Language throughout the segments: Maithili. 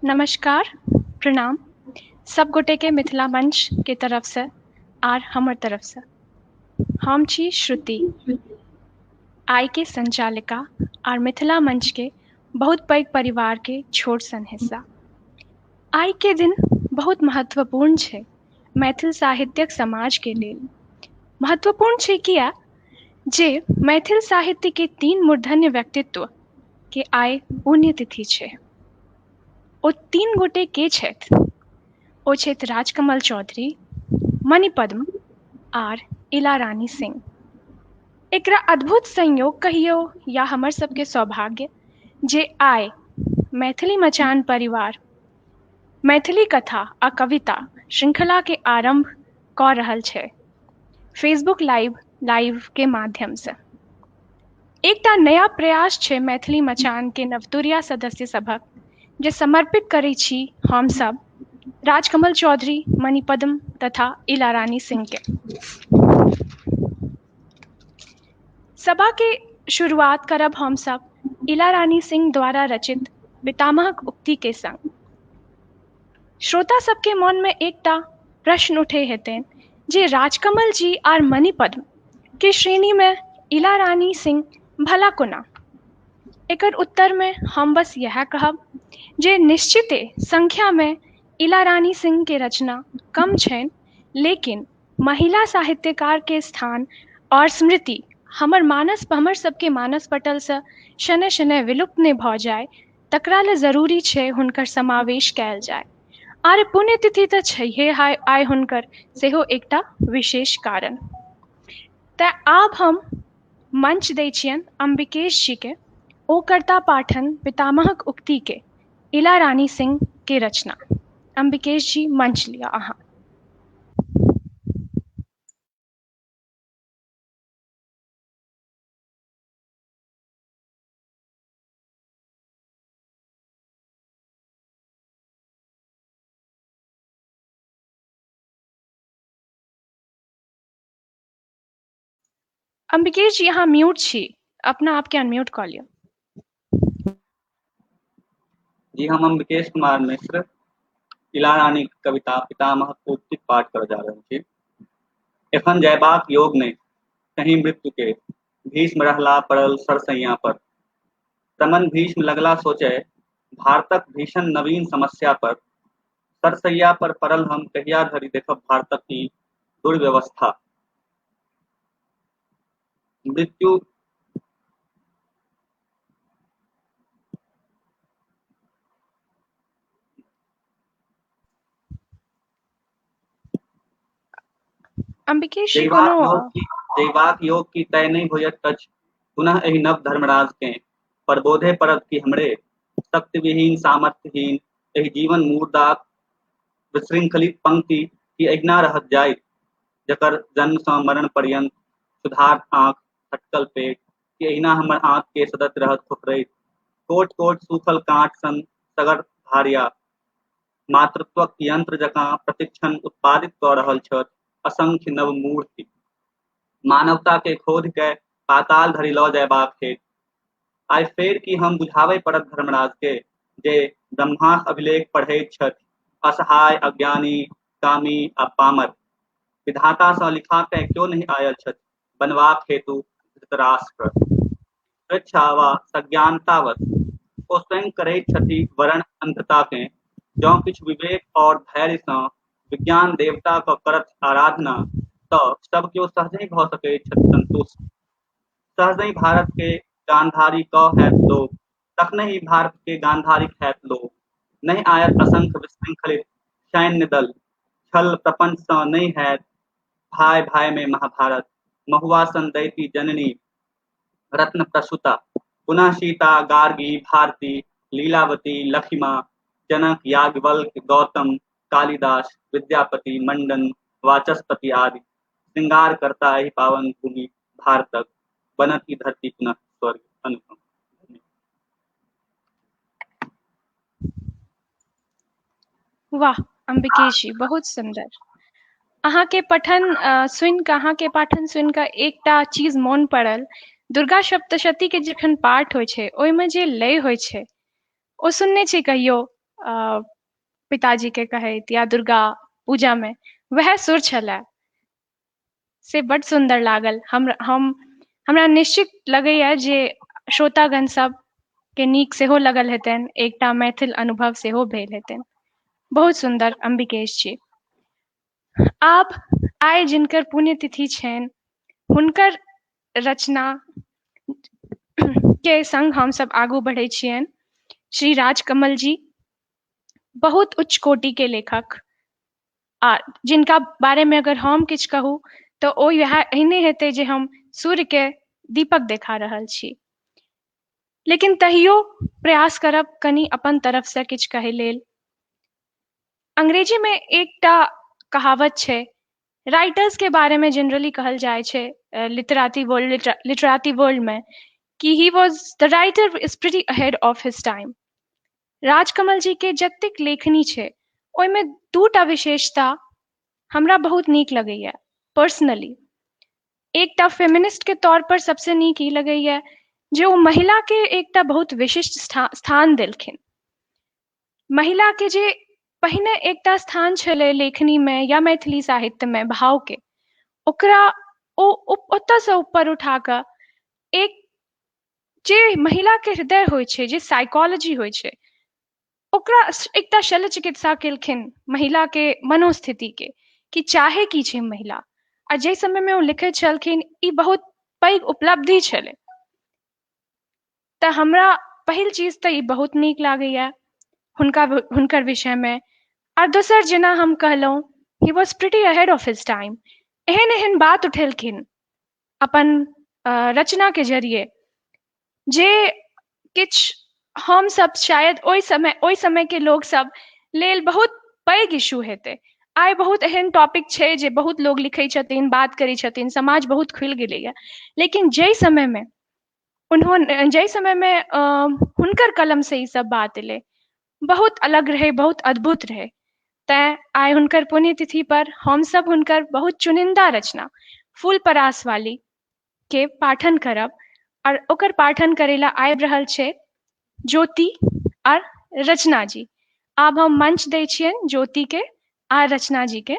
नमस्कार, प्रणाम सब गोटे के मिथिला मंच के तरफ से आर हमर तरफ से। हम छी श्रुति, आइ के संचालिका आर मिथिला मंच के बहुत पैघ परिवार के छोट सन हिस्सा। आइ के दिन बहुत महत्वपूर्ण छै मैथिल साहित्यक समाज के लेल। महत्वपूर्ण छै किया जे मैथिल साहित्य के तीन मूर्धन्य व्यक्तित्व के आइ पुण्यतिथि छै। ओ तीन गोटे के छथि? ओ छथि राजकमल चौधरी, मणिपद्म आर इला रानी सिंह। एकरा अद्भुत संयोग कहियौ या हमर सबके सौभाग्य जे आइ मैथिली मचान परिवार मैथिली कथा आ कविता श्रृंखला के आरंभ कऽ रहल छै फेसबुक लाइव लाइव के माध्यम से। एकटा नया प्रयास छै मैथिली मचान के नवतुरिया सदस्य सभक जे समर्पित करै छी हम सब राजकमल चौधरी, मणिपद्म तथा इला रानी सिंह के। सभा के शुरुआत करब हम सब इला रानी सिंह द्वारा रचित पितामहक उक्ति के संग। श्रोता सबके मन में एकटा प्रश्न उठे हेतनि जे राजकमल जी आर मणिपद्म के श्रेणी में इला रानी सिंह भला कोना? एकर उत्तर में हम बस इएह कहब जे निश्चिते संख्या में इला रानी सिंह के रचना कम छनि, लेकिन महिला साहित्यकार के स्थान और स्मृति हमर मानस हमर सबके मानस पटल से शनै शनै विलुप्त नहि भऽ जाय तकरा लए जरूरी छै हुनकर समावेश कयल जाय। आर पुण्यतिथि तऽ छैहे आइ हुनकर सेहो एकटा विशेष कारण। तऽ आब हम मंच दै छियनि अंबिकेश जी के, ओ करता पाठन पितामहक उक्ति के, इला रानी सिंह के रचना। अंबिकेश जी, मंच लिअ अहाँ। अंबिकेश जी, अहाँ म्यूट छी, अपना आपके अनम्यूट कऽ लिअ। जी, हम अंबिकेश कुमार मिश्र इला रानी कविता पितामह उक्तिक पाठ करऽ जा रहल छी। एखन जयबाक योग नहि कहीं मृत्यु के, भीष्म रहला पड़ल सरसैया पर। रमन भीष्म लगला सोचय भारतक भीषण नवीन समस्या पर। सरसैया पर पड़ल हम कहिया धरि देखब भारतक ई दुर्व्यवस्था। मृत्यु अंबिकेश जी, कोनो जयबाक योग की तय नहि होयत अछि पुनः एहि नव धर्मराज केँ प्रबोधे पड़त कि हमरे शक्तिविहीन सामर्थ्यहीन एहि जीवन मुर्दाक विशृंखलित पंक्ति की एहिना रहत जाइत, जकर जन्म सँ मरण पर्यंत सुधार आँख फटकल पेट कि एहिना हमर आँख के सदत रहत खोखरैत। कोट कोट सूखल काँट सन सगर भार्या मातृत्वक यंत्र जकाँ प्रतिक्षण उत्पादित कऽ रहल छथि असंख्य नव मूर्ति। मानवता के खोधि कए पाताल धरि लऽ जयबाक हेतु। आइ फेर की हम बुझाबय पड़त धर्मराज के जे ब्रह्माक अभिलेख पढ़ैत छथि असहाय, अज्ञानी, कामी आ पामर। विधाता सँ लिखा कए क्यो नहि आयल छथि बनबाक हेतु धृतराष्ट्र। स्वेच्छा वा सज्ञानतावश ओ स्वयं करैत छथि वरण अंधता केँ। जँ किछु विवेक और धैर्य सँ विज्ञान देवता क करत आराधना तऽ सब केओ सहजहि भऽ सकैत छथि संतुष्ट। सहजहि भारत के गांधारी क हैत लोक, तखनहि भारत के गांधारिक हैत लोक। नहि आयत असंख्य विशृंखलित सैन्य दल, छल प्रपंच सँ नहि हैत भाय भाय में महाभारत। महुआ सन दैती जननी रत्न प्रसूता, पुनः सीता, गार्गी, भारती, लीलावती, लखिमा, जनक, याज्ञवल्क्य, गौतम, कालिदास, विद्यापति, मंडन, वाचस्पति आदि श्रृंगार करता एहि पावन भूमि भारतक, बनत ई धरती पुनः स्वर्ग अनुपम। वाह अंबिकेश जी, बहुत सुंदर। अहाँके पठन सुनि कऽ, अहाँके पाठन सुनि कऽ एकटा चीज मोन पड़ल। दुर्गा सप्तशती के जखन पाठ होइ छै ओहिमे जे लय होइ छै ओ सुनने छी कहियो? पिताजीके कहैत या दुर्गा पूजामे, वएह सुर छलए, से बड सुन्दर लागल। हमरा निश्चित लगैया जे श्रोतागण सबके नीक सेहो लगल हेतनि, एकटा मैथिल अनुभव सेहो भेल हेतनि। बहुत सुन्दर अम्बिकेश जी। आब आइ जिनकर पुण्यतिथि छनि हुनकर रचना के संग हमसब आगू बढ़ै छियनि। श्री राजकमल जी बहुत उच्च कोटि के लेखक, आ जिनका बारे में अगर हम किछु कहू तऽ ओ इएह एहने हेतै जे हम सूर्य के दीपक देखा रहल छी। लेकिन तहियो प्रयास करब कनि अपन तरफ से किछु कहै लेल। अंग्रेजी में एकटा कहावत छै, राइटर्स के बारे में जनरली कहल जाइ छै लिटराती वर्ल्ड, लिटराती वर्ल्ड में कि he was the writer is pretty ahead of his time. Rajkamal ji के जतेक लेखनी छै ओहिमे दूटा विशेषता हमरा बहुत नीक लगैया पर्सनली। एकटा फेमिनिस्ट के तौर पर सबसे नीक ई लगैया जे ओ महिला के एकटा बहुत विशिष्ट स्थान देलखिन। महिला के जे पहिने एकटा स्थान छलै लेखनी में या मैथिली साहित्य में भाव के, ओकरा ओ ओतऽसँ ऊपर उठा कऽ एक जे महिला के हृदय होइ छै, जे साइकोलॉजी होइ छै, ओकरा एकटा शल्य चिकित्सा केलखिन महिला के मनोस्थिति के, कि चाहे की छै महिला। आ जाहि समय में ओ लिखैत छलखिन ई बहुत पैघ उपलब्धि छलै। तऽ हमरा पहिल चीज तऽ ई बहुत नीक लागैया हुनका हुनकर विषय में। आर दोसर जेना हम कहलहुँ, he was pretty ahead of his time. एहन एहन बात उठेलखिन अपन रचना के जरिए जे किछु हमसब शायद ओहि समय के लोक सब लेल बहुत पैघ इशू हेतै। आइ बहुत एहन टॉपिक छै जे बहुत लोग लिखै छथिन, बात करै छथिन, समाज बहुत खुलि गेलैया। लेकिन जाहि समय में जाहि समय में हुनकर कलम से ई सब बात एलै, बहुत अलग रहै, बहुत अद्भुत रहै। तैं आइ हुनकर पुण्यतिथि पर हमसब हुनकर बहुत चुनिंदा रचना फूल परास वाली के पाठन करब, और ओकर पाठन करै ला आबि रहल छै ज्योति और रचना जी। आब हम मंच दै छियनि ज्योति के आर रचना जी के।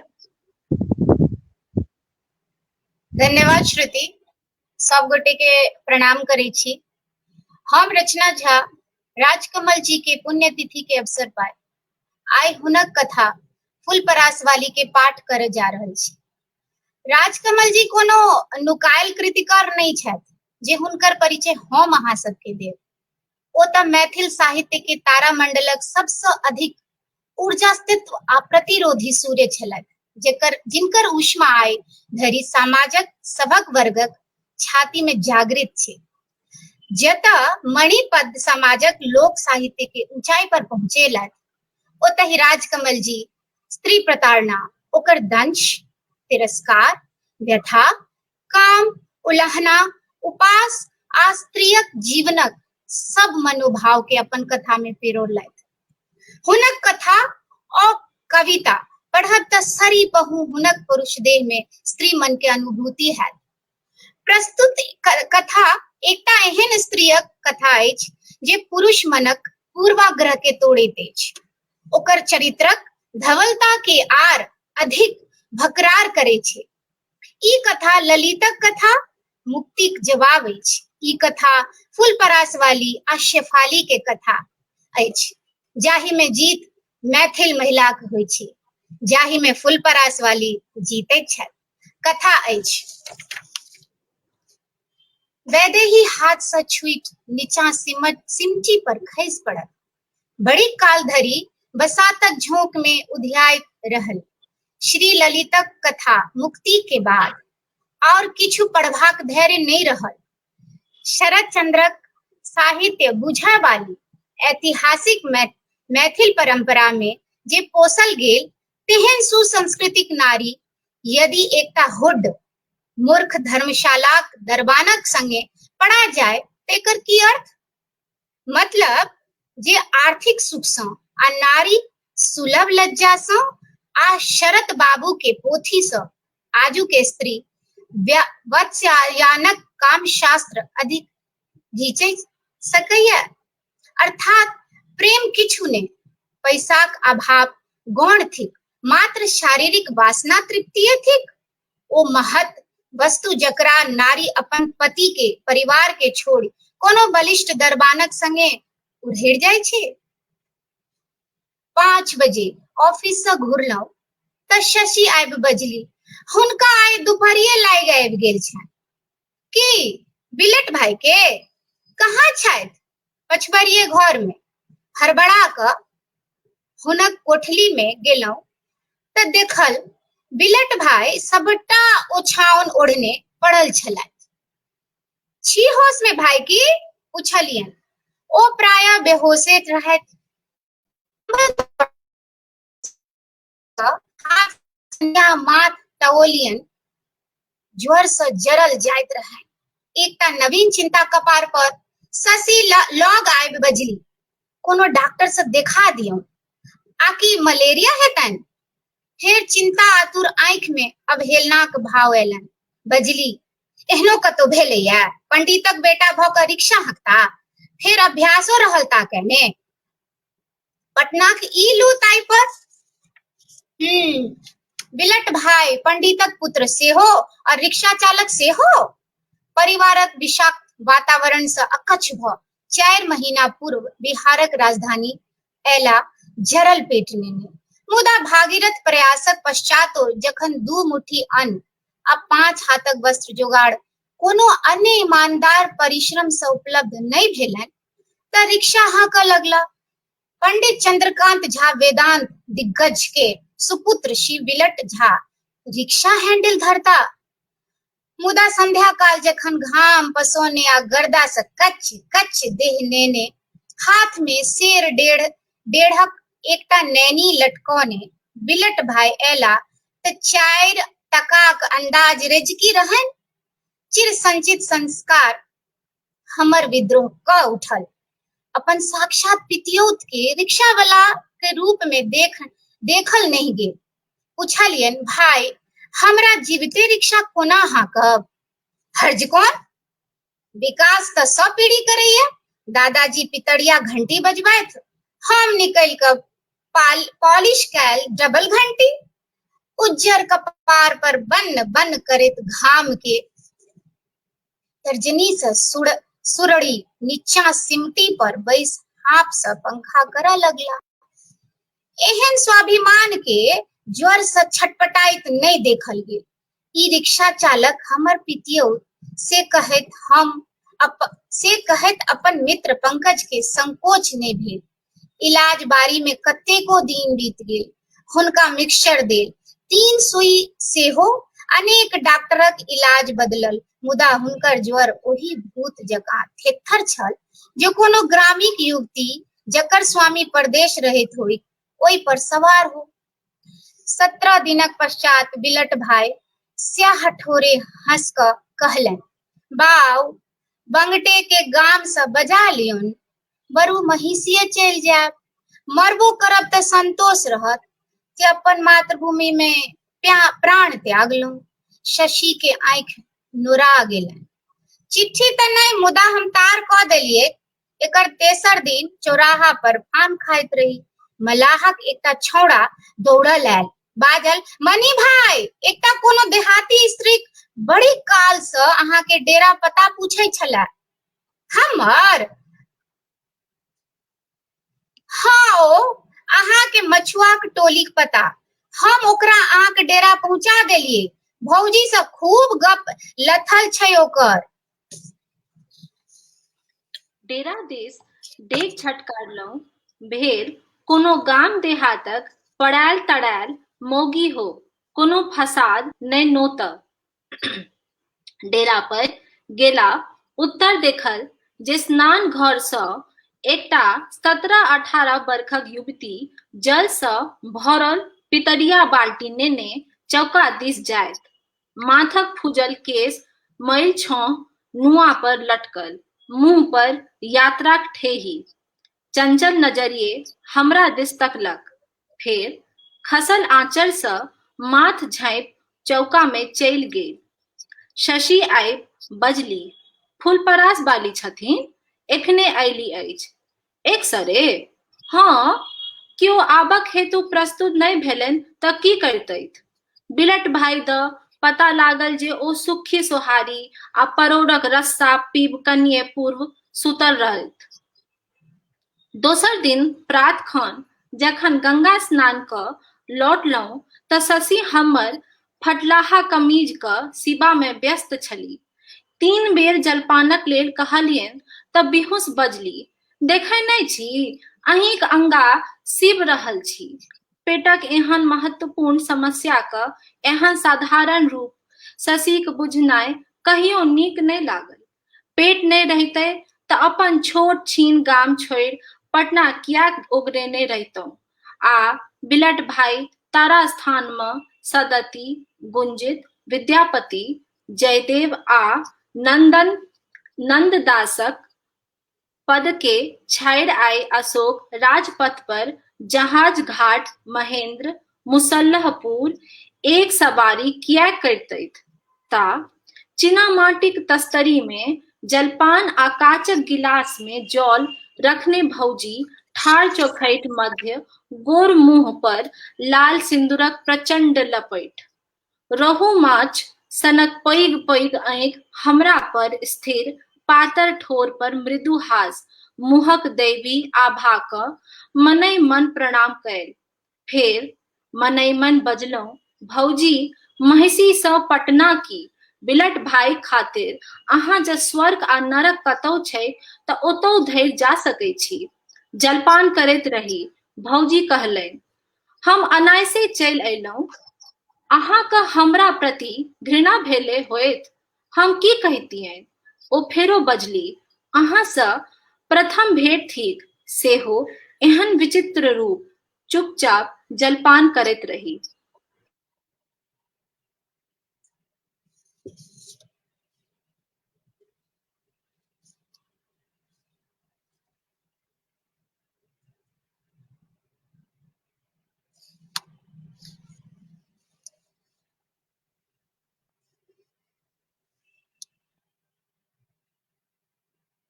धन्यवाद श्रुति, सब गोटे के प्रणाम करै छी। हम रचना झा राजकमल जी के पुण्यतिथि के अवसर पर आइ हुनक कथा फूल परास वाली के पाठ करे जा रहल छी। राजकमल जी कोनो नुकायल कृतिकार नहि छथि जे हुनकर परिचय हम अहाँ सबके देब। ओ तऽ मैथिल साहित्य के तारामंडलक सबसँ अधिक ऊर्जास्तित्व आ प्रतिरोधी सूर्य छलथि, जेकर जिनकर ऊष्मा आइ धरि समाजक सभक वर्गक छाती में जागृत छै। जतऽ मणिपद्म समाजक लोक साहित्य के ऊंचाई पर पहुंचेलथि, ओतहि राजकमल जी स्त्री प्रताड़ना, ओकर दंश, तिरस्कार, व्यथा, काम, उलहना, उपास आ स्त्रीयक जीवनक सब मनोभाव के अपन कथा में पिरोलथि। हुनक कथा और कविता पढ़ब तऽ सरी पहु हुनक पुरुष देह में स्त्री मन के अनुभूति हैत। प्रस्तुत कथा एकटा एहन स्त्रीयक कथा अछि जे पुरुष मनक पूर्वाग्रह के तोड़ैत अछि, ओकर चरित्रक धवलता के आर अधिक भकरार करै छै। ई कथा ललितक कथा मुक्तिक जवाब अछि। ई कथा फूलपरास वाली आ शेफाली के कथा अछि, जाहि में जीत मैथिल महिलाक होइ छै, जाहि में फूलपरास वाली जीतैत छथि। कथा अछि। वैदेही हाथ सँ छूटि नीचा सिमटी पर खसि पड़ल। बड़ी काल धरि बसातक झोंक में उधियाइत रहल। श्री ललितक कथा मुक्ति के बाद और किछु पढ़बाक धैर्य नहि रहल। शरद चंद्रक साहित्य बुझय वाली ऐतिहासिक मैथिल परंपरा में जे पोसल गेल तेहन सुसंस्कृतिक नारी यदि एकटा हुड मूर्ख धर्मशालाक दरबानक संगे पड़ा जाय तऽ एकर की अर्थ? मतलब जे आर्थिक सुख सँ आ नारी सुलभ लज्जा सँ आ शरत बाबू के पोथी सँ आजू के स्त्री वत्स्यायनक कामशास्त्र अधिक घीचै सकैया। अर्थात प्रेम किछु नहि, पैसाक अभाव गौण थिक, मात्र शारीरिक वासना तृप्तिये थिक। ओ महत वस्तु जकरा नारी अपन पति के, परिवार के छोड़ि कोनो बलिष्ठ दरबानक संगे उधेड़ जाइ छै। 5 बजे ऑफिस से घुरलहुँ तऽ शशि आबि बजली, हुनका आइ दुपहरिये लागि आबि गेल छनि। की बिलट भाई के? कहाँ छथि? पछबरिये घर में। हड़बड़ा कऽ हुनक कोठली में गेलहुँ तऽ देखल बिलट भाई सबटा ओछाओन ओढ़ने पड़ल छलथि। छी होश में भाई की? पुछलियनि। ओ प्रायः बेहोशे रहथि। हाथ माथ टओलियन, ज्वर से जरल जाइत रहनि। एकटा नवीन चिंता कपार पर। शशि लग आबि बजली, कोनो डॉक्टर से देखा दियौ, आकि मलेरिया हेतनि? फेर चिंता आतुर आँखि में अवहेलनाक भाव अयलनि। बजली, एहनो कतौ भेलैया? पंडितक बेटा भऽ कऽ रिक्शा हकता, फेर अभ्यासो रहल ता केने। पटनाक ई लू ताहि पर। बिलट भाई पंडितक पुत्र सेहो और रिक्शा चालक सेहो। परिवारक विषाक्त वातावरण से अकच्छ भ 4 महीना पूर्व बिहारक राजधानी अयला जरल पेट नेने। मुदा भागीरथ प्रयासक पश्चातो जखन 2 मुट्ठी अन्न आ 5 हाथक वस्त्र जोगाड़ कोनो अन्य ईमानदार परिश्रम से उपलब्ध नहीं भेलनि तऽ रिक्शा हाँकऽ लगला। पंडित चंद्रकांत झा वेदांत दिग्गज के सुपुत्र श्री बिलट झा रिक्शा हैंडल धरता। मुदा संध्या काल जखन घाम पसोने आ गर्दा से कच्च कच्च देह नेने, हाथ में सेर डेढ़क एकटा नैनी लटकौने बिलट भाई अयला तऽ 4 टकाक अंदाज रेजकी रहनि। चिर संचित संस्कार हमर विद्रोह क उठल। अपन साक्षात पितियौत के रिक्शा वाला के रूप में देखल नहीं गेल। पुछलियनि, भाई हमरा जीविते रिक्शा कोना हाँकब? हर्ज कोन? विकास तऽ सब पीढ़ी करैया। दादाजी पितरिया घंटी बजबैत, हम निकलि कऽ पॉलिश कैल डबल घंटी, उज्जर कपार पर बन्न बन्न करैत घाम के तर्जनी से सुरड़ी नीचा सिमटी पर बैस हाफ से पंखा करऽ लगला। एहन स्वाभिमान के ज्वर से छटपटाइत नहीं देखल गेल। ई रिक्शा चालक हमर पितियौत से कहैत हम से कहैत अपन मित्र पंकज के संकोच नहीं भेल। इलाज बारी में कतेको दिन बीत गेल। हुनका मिक्सचर देल, 3 सुई सेहो, अनेक डॉक्टरक इलाज बदलल, मुदा हुनकर ज्वर ओही भूत जकाँ थेथर छल जे कोनो ग्रामीण युवती जकर स्वामी परदेश रहैत होई ओहि पर सवार हो। 17 दिनक पश्चात बिलट भाई स्याह ठोरे हंस कऽ कहलनि, बाउ बंगटे के गाम से बजा लियौन, बरू महिषिए चलि जायब, मरबो करब तऽ संतोष रहत जे अपन मातृभूमि में प्राण त्यागलहुँ। शशि के आँखि नोरा गेलनि। चिट्ठी तऽ नहि, मुदा हम तार कऽ देलियै। एकर तेसर दिन चौराहा पर पान खाइत रही। मलाहक एकटा छौड़ा दौड़ल आयल, बाजल, मनी भाई एकटा कोनो देहाती स्त्री बड़ी काल से अहाँ के डेरा पता पूछै छला। हमर? हाँ, ओ अहाँ के मछुआक टोलीक पता। हम ओकरा अहाँ के डेरा पहुंचा देलियै। भौजी से खूब गप लथल छै ओकर। डेरा दिस डेग छटकारलहुँ, भेल कोनो गाम देहातक पड़ायल तड़ायल मौगी हो, कोनो फसाद नहि नोतब। डेरा पर गेला उत्तर देखल जे स्नान घर सँ एकटा 17-18 बरखक युवती जल सँ भरल पितरिया बाल्टी नेने चौका दिस जाइत। माथक फूजल केश मैल छौह नुआ पर लटकल, मुंह पर यात्राक ठेही। चंचल नजरिए हमरा दिस तकलक, फेर खसल आंचर सँ माथ झाँपि चौका मे चलि गेल। शशि आबि बजली, फुलपरास बाली छथिन, एखने अयली अछि। एकसरे? हँ, केओ आबक हेतु प्रस्तुत नहि भेलनि तऽ की करितथि? बिलट भाइ दऽ पता लागल जे ओ सुक्खी सोहारी आ परोड़क रस्सा पीब कनिये पूर्व सुतल रहथि। दोसर दिन प्रात खन जखन गंगा स्नान कऽ लौटलहुँ तऽ शशि हमर फटलाहा कमीज कऽ सीबा मे व्यस्त छली। 3 बेर जलपानक लेल कहलियनि तऽ बिहुँस बजली, देखै नहि छी, अहींक अंगा सीब रहल छी। पेटक एहन महत्वपूर्ण समस्याक एहन साधारण रूप शशिक बुझनाइ कहियो नीक नहि लागल। पेट नहि रहितै तऽ अपन छोट छीन गाम छोड़ि पटना किएक ओगरेने रहितहुँ आ बिलट भाइ तारा स्थान मे सदति गुंजित विद्यापति, जयदेव आ नंदन नंददासक पदके छाड़ि आइ अशोक राजपथ पर जहाज घाट महेंद्र मुसल्लहपुर एक सवारी किएक करितथि? ता चीना माटिक तस्तरी मे जलपान आ काचक गिलास मे जल रखने भौजी ठाढ़ चौखैट मध्य गोर मुँह पर लाल सिन्दूरक प्रचंड लपेट। रोहु माछ सनक पैघ-पैघ आँखि हमरा पर स्थिर, पातर ठोर पर मृदु हास, मुँहक दैवी आभाक मनहि मन प्रणाम कयल। फेर मनहि मन बजलहुँ, भौजी, महिषी सँ पटना की? बिलट भाइ खातिर अहाँ जँ स्वर्ग आ नरक कतहु छैक तऽ ओतहु धरि जा सकैत छी। जलपान करैत रही। भौजी कहलनि, हम अनायसे चलि अयलहुँ। अहाँके हमरा प्रति घृणा भेले होयत। हम की कहितियनि? ओ फेरो बजली, अहाँसँ प्रथम भेंट थिक, सेहो एहन विचित्र रूप। चुपचाप जलपान करैत रही।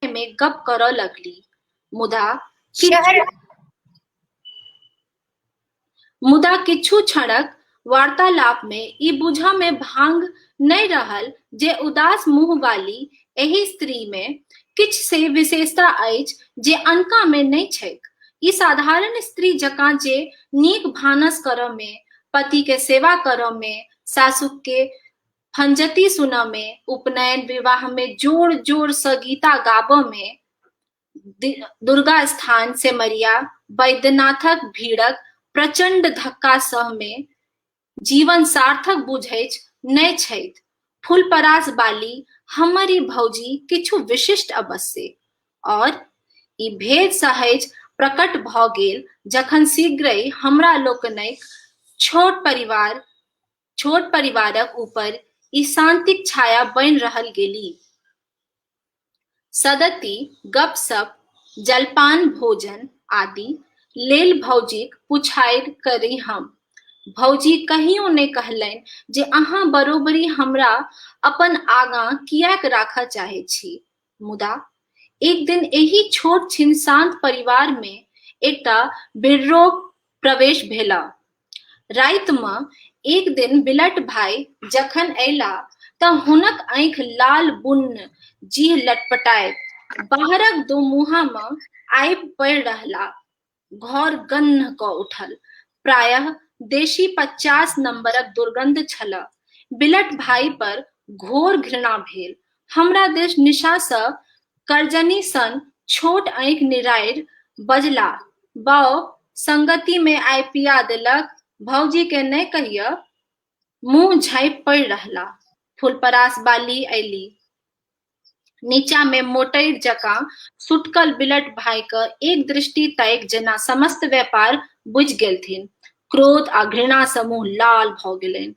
मे गप करऽ लगली, मुदा शहर मुदा किछु क्षणक वार्तालाप मे ई बुझऽ मे भांग नहि रहल जे उदास मुँह वाली एहि स्त्री मे किछु से विशेषता अछि जे अनका मे नहि छैक। ई साधारण स्त्री जकाँ जे नीक भानस करऽ मे, पति के सेवा करऽ मे, सासुक के फंजति सुनऽ मे, उपनयन विवाह मे जोर जोर सँ गीता गाबऽ मे, दुर्गा स्थान सेमरिया बैद्यनाथक भीड़क प्रचंड धक्का सह मे जीवन सार्थक बुझैछ नहि छथि। फुलपरास बाली हमर ई भौजी किछु विशिष्ट अवश्य। और ई भेद सहज प्रकट भऽ गेल जखन शीघ्रहि हमरा लोकनिक छोट परिवारक ऊपर ई शांतिक छाया बनि रहल गेली। सदति गप-सप, जलपान भोजन आदि लेल भौजीक पुछारि करी हम। भौजी कहियो नहि कहलनि जे अहाँ बरोबरि हमरा अपन आगाँ किएक राखऽ चाहैत छी। मुदा एक दिन एहि छोट छिन शांत परिवार मे एकटा बिर्रोक प्रवेश भेला। राति मे एक दिन बिलट भाइ जखन अयला तऽ हुनक आँखि लाल बुन्न, जीह लटपटाइत बाहरक दोमुहा मे आबि पड़ि रहला। घर गन्ह कऽ उठल। प्रायः देशी 50 नंबरक दुर्गंध छल। बिलट भाइ पर घोर घृणा भेल। हमरा दिस निशा सँ करजनी सन छोट आँखि निरारि बजला, बाउ, संगति मे आइ पिया देलक, भौजी के नहि कहियऽ। मुँह झाँपि पड़ि रहला। फुलपरास बाली अयली। नीचा मे मोटरि जकाँ सुटकल बिलट भाइक एक दृष्टि ताकि जेना समस्त व्यापार बुझि गेलथिन। क्रोध आ घृणा सँ मुँह लाल भऽ गेलनि।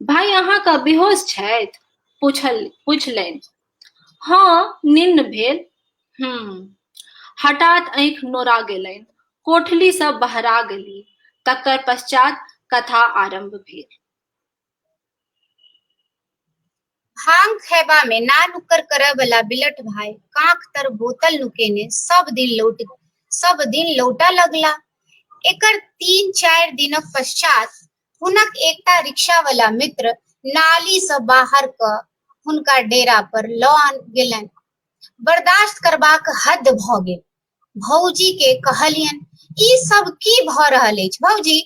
भाइ अहाँके बेहोश छथि? पुछलनि। हँ, निन्न भेल। हठात आँखि नोरा गेलनि। कोठली सँ बहरा गेली। तकर पश्चात कथा आरम्भ भेल। भांग खयबा मे ना-नुक्कड़ करय बला बिलट भाइ कांख तर बोतल नुकेने सब दिन लौटऽ लगला। एकर 3-4 दिनक पश्चात हुनक एकटा रिक्शावला मित्र नाली सँ बाहर कऽ हुनका डेरा पर लऽ गेलनि। बर्दाश्त करबाक हद भऽ गेल। भौजी के कहलियनि, ई सब की भऽ रहल अछि भौजी?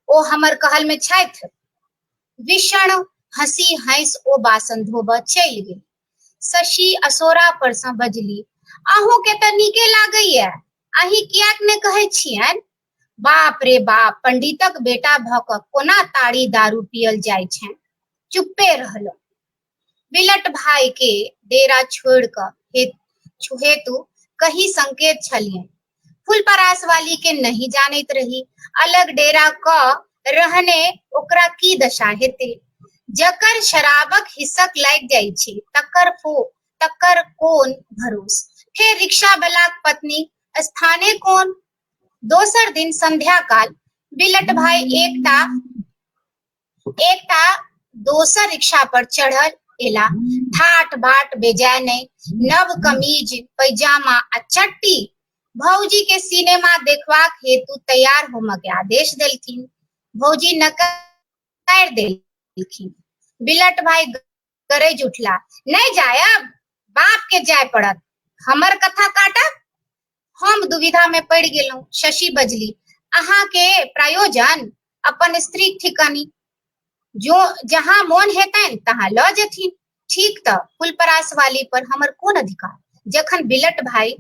ओ हमर कहल मे छथि। विषण हँसी हँसि ओ बासन धोबऽ चलि गेल। शशि असोरा पर सँ बजली, अहूँ के तऽ नीके लागैया, अहीं किएक ने कहै छियनि? बाप रे बाप, पंडितक बेटा भऽ कऽ कोना ताड़ी दारू पियल जाइ छनि। चुप्पे रहलहुँ। बिलट भाई के डेरा छोड़ि कऽ हेतु कही संकेत छलियनि। फुलपरास वाली के नहीं जानैत रही। अलग डेरा कऽ रहने ओकरा की दशा हेतै। जकर शराबक हिस्सक लागि जाइ छै तकर कोन भरोस। फेर रिक्शा बलाक पत्नी स्थाने कोन। दोसर दिन संध्या काल बिलट भाई एकटा एकटा दोसर रिक्शा पर चढ़ल एला। ठाट बाट बेजाय नहि, नव कमीज पैजामा आ चट्टी। भौजी के सिनेमा देखबाक हेतु तैयार होमऽ के आदेश देलखिन। भौजी नकार देलखिन। बिलट भाई गरजि उठला, नहि जायब, बाप के जाय पड़त, हमर कथा काटब। हम दुविधा में पड़ि गेलहुँ। शशि बजली, अहाँ के प्रायोजन अपन स्त्री ठिकानी, जो जहाँ मोन हेतनि तहाँ लऽ जेथिन। ठीक तऽ फुलपरास वाली पर हमर कोन अधिकार। जखन बिलट भाई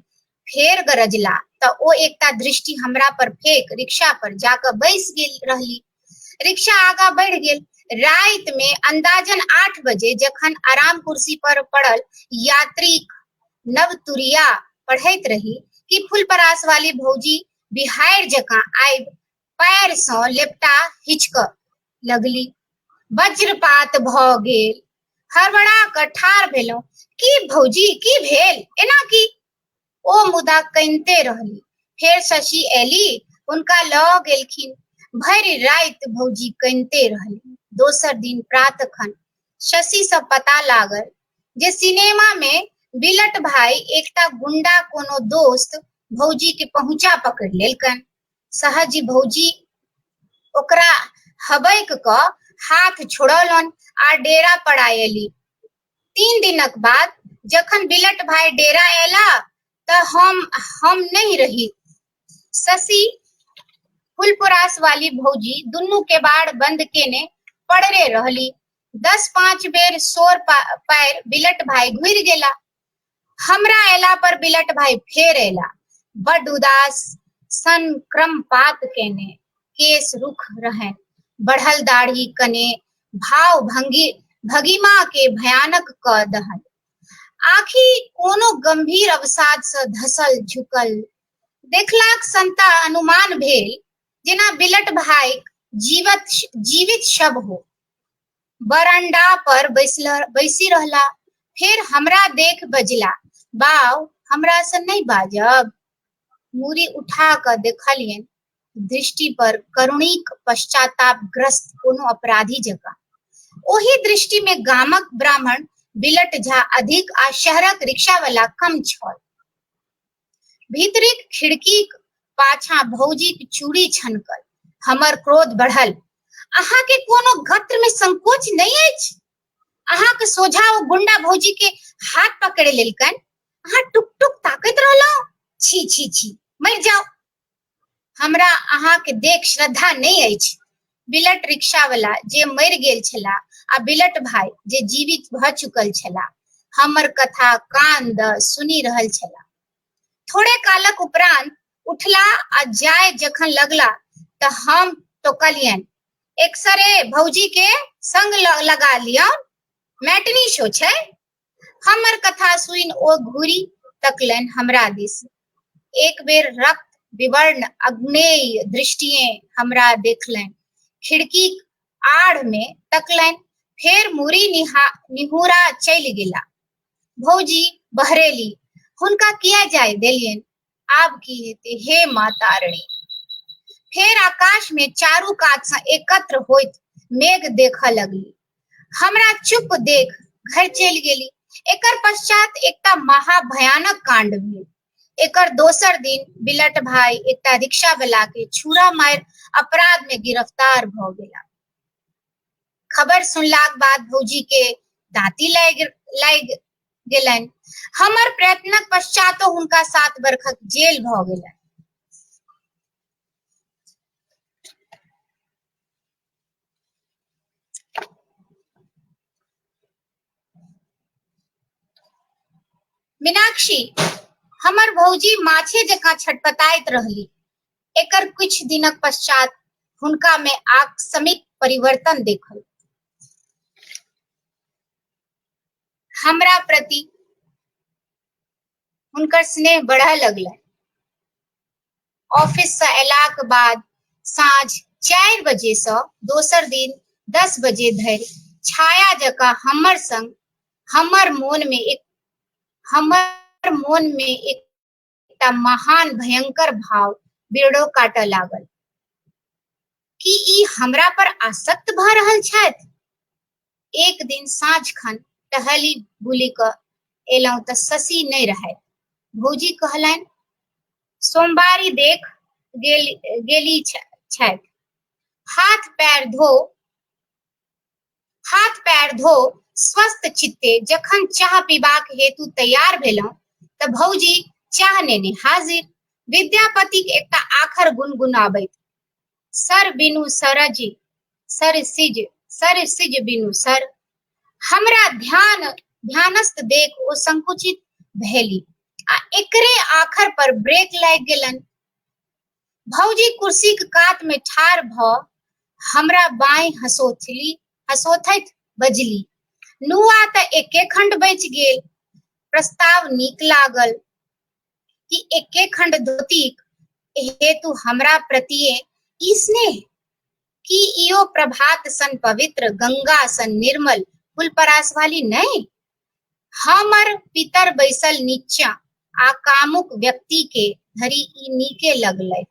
फेर गरजला तऽ ओ एकटा दृष्टि हमरा पर फेक रिक्शा पर जाकऽ बैस गेल रहली। रिक्शा आगा बढ़ि गेल। राति में अंदाजन 8 बजे जखन आराम कुर्सी पर पड़ल यात्रीक नवतुरिया पढ़ैत रही कि फुलपरास वाली भौजी बिहार जकाँ आबि पैर सँ लेपटा हिचकऽ लगली। वज्रपात भऽ गेल। हड़बड़ा कऽ ठाढ़ भेलहुँ। की भौजी, की भेल, एना की? ओ मुदा कनिते रहली। फेर शशि एली, हुनका लऽ गेलखिन। भरि राति भौजी कनिते रहली। दोसर दिन प्रातखन शशि सँ पता लागल जे सिनेमा में बिलट भाई एकटा गुंडा कोनो दोस्त भौजी के पहुंचा पकड़ लेलकनि। सहज भौजी ओकरा हबैक कऽ हाथ छोड़ौलनि आ डेरा पर आयली। 3 दिनक बाद जखन बिलट भाई डेरा अयला तऽ हम नहीं रही। शशि फुलपरास वाली भौजी दुनू केबाड़ बंद केने पड़रे रहली। 10-5 बेर शोर पारि बिलट भाई घुरि गेला। हमरा अयला पर बिलट भाई फेर अयला। बड उदास सन क्रमपात केने, केश रुख रहनि, बढ़ल दाढ़ी कने भाव भंगी भगिमा के भयानक क दहन। आँखि कोनो गंभीर अवसाद सँ धसल झुकल देखलाक संता अनुमान भेल जेना बिलट भाईक जीवित शव हो। बरंडा पर बैसि रहला। फेर हमरा देख बजला, बाउ हमरा से नहीं बाजब। मूड़ी उठा कऽ देखलियनि, दृष्टि पर करुणीक पश्चातापग्रस्त कोनो अपराधी जकाँ। ओहि दृष्टि में गामक ब्राह्मण बिलट झा अधिक आ शहरक रिक्शावला कम छल। भीतरीक खिड़कीक पाछाँ भौजीक चूड़ी छनकल। हमर क्रोध बढ़ल। अहाँ के कोनो गत्र में संकोच नहीं अछि? अहाँ के सोझा ओ गुंडा भौजी के हाथ पकड़ि लेलकनि, अहाँ टुक टुक ताकैत रहलहुँ। छी छी छी, मरि जाओ। हमरा अहाँ के देख श्रद्धा नहीं अछि। बिलट रिक्शावला जे मरि गेल छला आ बिलट भाई जे जीवित भऽ चुकल छला, हमर कथा कान दऽ सुनि रहल छला। थोड़े कालक उपरांत उठला आ जाय जखन लगला तऽ हम टोकलियनि, एकसरे भौजी के संग लगा लियौन, मैटनी शो छै। हमर कथा सुनि ओ घुरि तकलनि हमरा दिस। एक बेर रक्त विवर्ण अग्नेय दृष्टिए हमरा देखलनि, खिड़कीक आड़ में तकलनि, फेर मुड़ी निहुरा चलि गेला। भौजी बहरेली, हुनका किया जाय देलियनि, आब की हेतै, हे माँ तारिणी। फेर आकाश में चारू कात सँ एकत्र होइत मेघ देखऽ लगली। हमरा चुप देख घर चलि गेली। एकर पश्चात एकटा महाभयानक कांड भेल। एकर दोसर दिन बिलट भाई एकटा रिक्शा वाला के छुरा मारि अपराध में गिरफ्तार भऽ गेला। खबर सुनलाक बाद भौजी के दाँती लागि लागि गेलनि। हमर प्रयत्नक पश्चातो हुनका 7 बरखक जेल भऽ गेलनि। मीनाक्षी हमर भौजी माछे जकाँ छटपटाइत रहली। एकर किछु दिनक पश्चात हुनका में आकस्मिक परिवर्तन देखल। हमरा प्रति हुनकर स्नेह बढ़य लगलनि। ऑफिस से अयलाक बाद साँझ 4 बजे से दोसर दिन 10 बजे धरि छाया जकाँ हमर संग हमर मोन में एक हमर मोन में एकटा महान भयंकर भाव बिरड़ो काटऽ लागल। की ई हमरा पर आसक्त भऽ रहल छथि? एक दिन साँझ खन टहली बुलि कऽ एलहुँ तऽ शशि नहि रहथि। भौजी कहलनि, सोमवारी देख गेल गेली छथि। हाथ पैर धो हाथ पैर धो स्वस्थ चित्ते जखन चाह पीबाक हेतु तैयार भेलहुँ तऽ भौजी चाह नेने हाजिर। विद्यापतिक एकटा आखर गुनगुनाबैत, सर बिनु सरज सर सिज, सर सिज बिनु सर। हमरा ध्यानस्थ देख ओ संकुचित भेली आ एकरे आखर पर ब्रेक लागि गेलनि। भौजी कुर्सीक कात में ठाढ़ भऽ हमरा बाँहि हँसोथैत बजली, नुआ तऽ एके खंड बचि गेल। प्रस्ताव नीक लागल कि एके खंड धोतीक हेतु हमरा प्रतिए ई स्नेह? की इहो प्रभात सन पवित्र, गंगा सन निर्मल फुलपरास वाली नहि? हमर पितर बैसल नीचा आ कामुक व्यक्ति के धरि ई नीके लगलैक।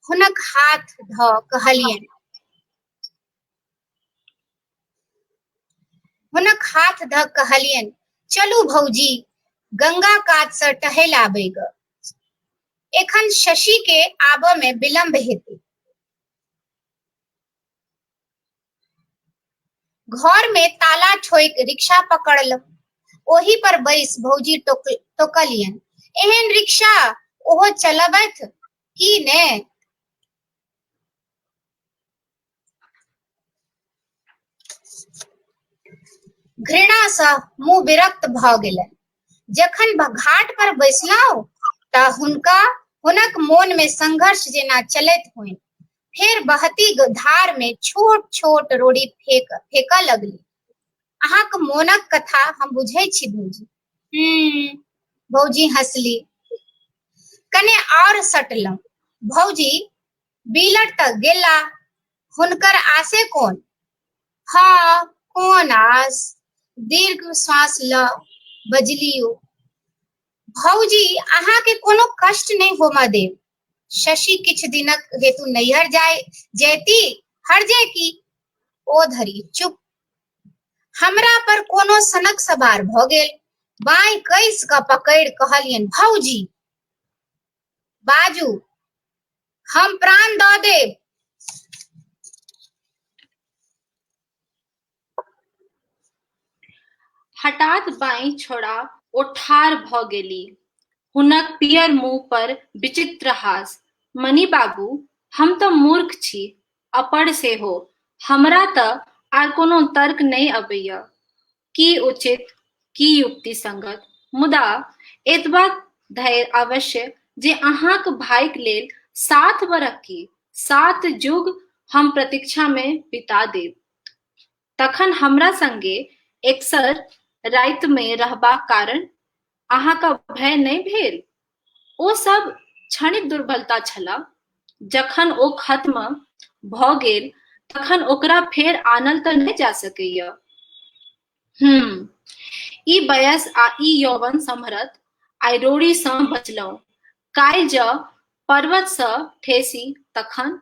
हुनक हाथ धऽ कहलियनि हुनक हाथ धऽ कहलियनि, चलू भौजी, गंगा कात से टहलि आबै ग। एखन शशि के आबऽ में विलंब हेतै। घर में ताला ठोकि रिक्शा पकड़लहुँ। ओहि पर बैस भौजी टोकलियनि, एहन रिक्शा ओहो चलबथि की ने? घृणा सँ मुँह विरक्त भऽ गेलनि। जखन घाट पर बैसलहुँ तऽ हुनक मोन में संघर्ष जेना चलैत होइन। फेर बहती धार में छोट छोट रोड़ी फेकऽ लगली। अहाँक मोनक कथा हम बुझै छी भौजी। भौजी हँसली। कने आओर सटलहुँ। भौजी बिलट तऽ गेला, हुनकर आसे कोन? हँ, कोन आस? दीर्घ श्वास लऽ बजली ओ। भौजी, अहाँके कोनो कष्ट नहि होमऽ देब। शशि किछु दिनक हेतु नैहर जाय जयती, हरजे की? ओ धरि चुप। हमरा पर कोनो सनक सवार भऽ गेल। बाँहि कसि कऽ पकड़ि कहलियनि, भौजी बाजू, हम प्राण दऽ देब। हठात बाँहि छोड़ा ओ ठाढ़ भऽ गेली। हुनक पीयर मुँह पर विचित्र हास। मणि बाबू, हम तऽ मूर्ख छी, अपढ़ सेहो। हमरा तऽ आर कोनो तर्क नहि अबैए। की उचित, की युक्ति संगत? मुदा एतबा धरि अवश्य जे अहाँक भाइक लेल 7 बरख की, 7 जुग हम प्रतीक्षा मे बिता देब। तखन हमरा संगे एकसर राति मे रहबाक कारण अहाँक भय नहि भेल? ओ सब क्षणिक दुर्बलता छला। जखन ओ खत्म भऽ गेल तखन ओकरा फेर आनल तऽ नहि जा सकैया। ई बयस आ ई यौवन सम्हरत। आइ रोड़ी सँ बचलहुँ, काल्हि जँ पर्वत सँ ठेसी तखन?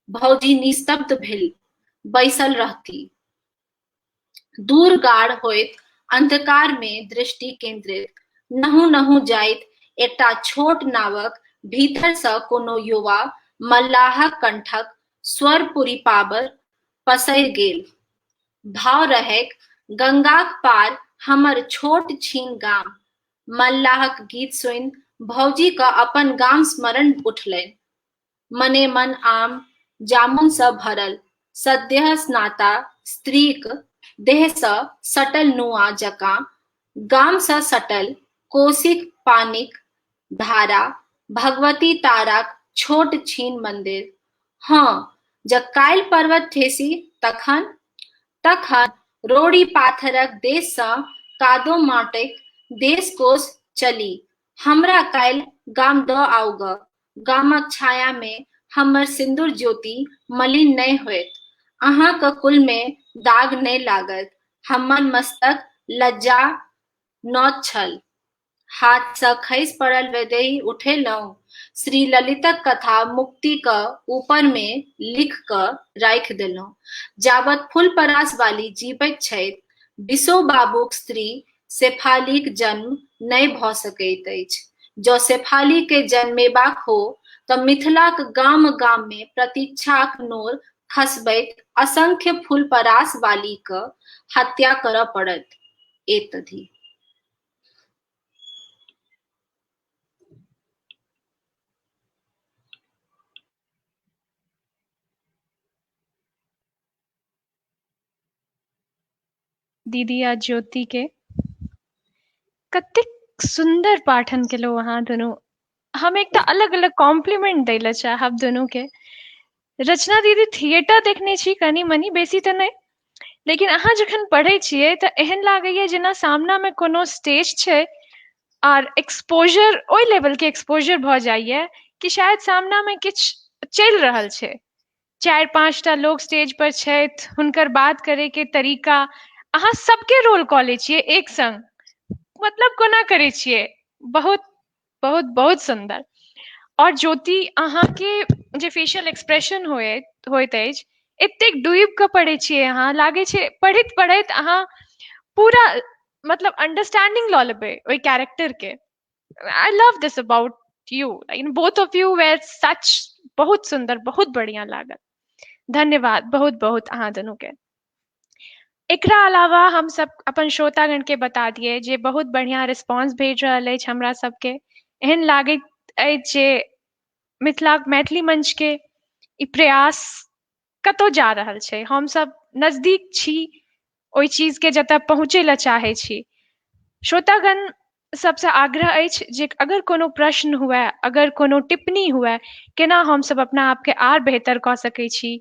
भौजी निस्तब्ध भेल बैसल रहथि। दूर गाढ़ होइत अंधकार मे दृष्टि केंद्रित, नहु नहु जाइत एकटा छोट नावक भीतरसँ कोनो युवा मल्लाहक कंठक स्वर पुरिपाबर पसरि गेल। भाव रहैक, गंगाक पार हमर छोट छीन गाम। मल्लाहक गीत सुनि भौजीकेँ अपन गाम स्मरण उठलनि। मने मन आम जामुनसँ भरल सद्यः स्नाता स्त्रीक देहसँ सटल नुआ जकाँ गामसँ सटल कोसीक पानिक धारा, भगवती ताराक छोट छीन मंदिर। हँ, जँ काल्हि पर्वत ठेसी तखन? तखन रोड़ी पाथरक देशसँ कादो माटिक देश कोस चली हमरा काल्हि गाम दऽ आउ गऽ। गामक छायामे हमर सिन्दूर ज्योति मलिन नहि होयत। अहाँक कुलमे दाग नहि लागत। हमर मस्तक लज्जा नौत छल। हाथसँ खसि पड़ल वैदेही उठेलहुँ। श्री ललितक कथा मुक्तिक ऊपरमे लिख कऽ राखि देलहुँ। जाबत फुलपरास वाली जीबैत छथि, बिसो बाबूक स्त्री शेफालीक जन्म नहि भऽ सकैत अछि। जँ शेफालीकेँ जन्मेबाक हो तँ मिथिलाक गाम-गाममे प्रतीक्षाक नोर खसबैत असंख्य फुलपरास वालीक हत्या करऽ पड़त। एतधि। दीदी आ ज्योति के कतेक सुन्दर पाठन केलहुँ अहाँ दुनू। हम एकटा अलग अलग कॉम्प्लीमेंट दै लए चाहब दुनू के। रचना दीदी थिएटर देखने छी कनि मनि, बेसी तऽ नहि, लेकिन अहाँ जखन पढ़ै छियै तऽ एहन लागैया जेना सामना मे कोनो स्टेज छै आर एक्सपोजर ओहि लेवल के एक्सपोजर भऽ जाइया कि शायद सामना मे किछु चलि रहल छै। 4-5टा लोग स्टेज पर छथि, हुनकर बात करे के तरीका, अहाँ सबके रोल कऽ लै छियै एक संग, मतलब कोना करै छियै, बहुत बहुत बहुत सुन्दर। और ज्योति, अहाँके जे फेशियल एक्सप्रेशन होइत अछि, एतेक डूबि कऽ पढ़ै छियै अहाँ, लागै छै पढ़ैत पढ़ैत अहाँ पूरा मतलब अंडरस्टैंडिंग लऽ लेबै ओहि कैरेक्टर के। I love this about you, in both of you were such, बहुत सुन्दर, बहुत बढ़िया लागल। धन्यवाद बहुत बहुत अहाँ दुनू के। एकरा अलावा हम सब अपन श्रोतागण के बता दिए जे बहुत बढ़िया रिस्पॉन्स भेट रहल अछि हमरा सबके। एहन लागैत अछि जे मिथिला मैथिली मंच के ई प्रयास कतौ जा रहल छै, हम सब नजदीक छी ओहि चीज के जतऽ पहुँचै लए चाहै छी। श्रोतागण सबसँ आग्रह अछि जे अगर कोनो प्रश्न हुए, अगर कोनो टिप्पणी हुए, केना हमसब अपना आपके आर बेहतर कऽ सकै छी,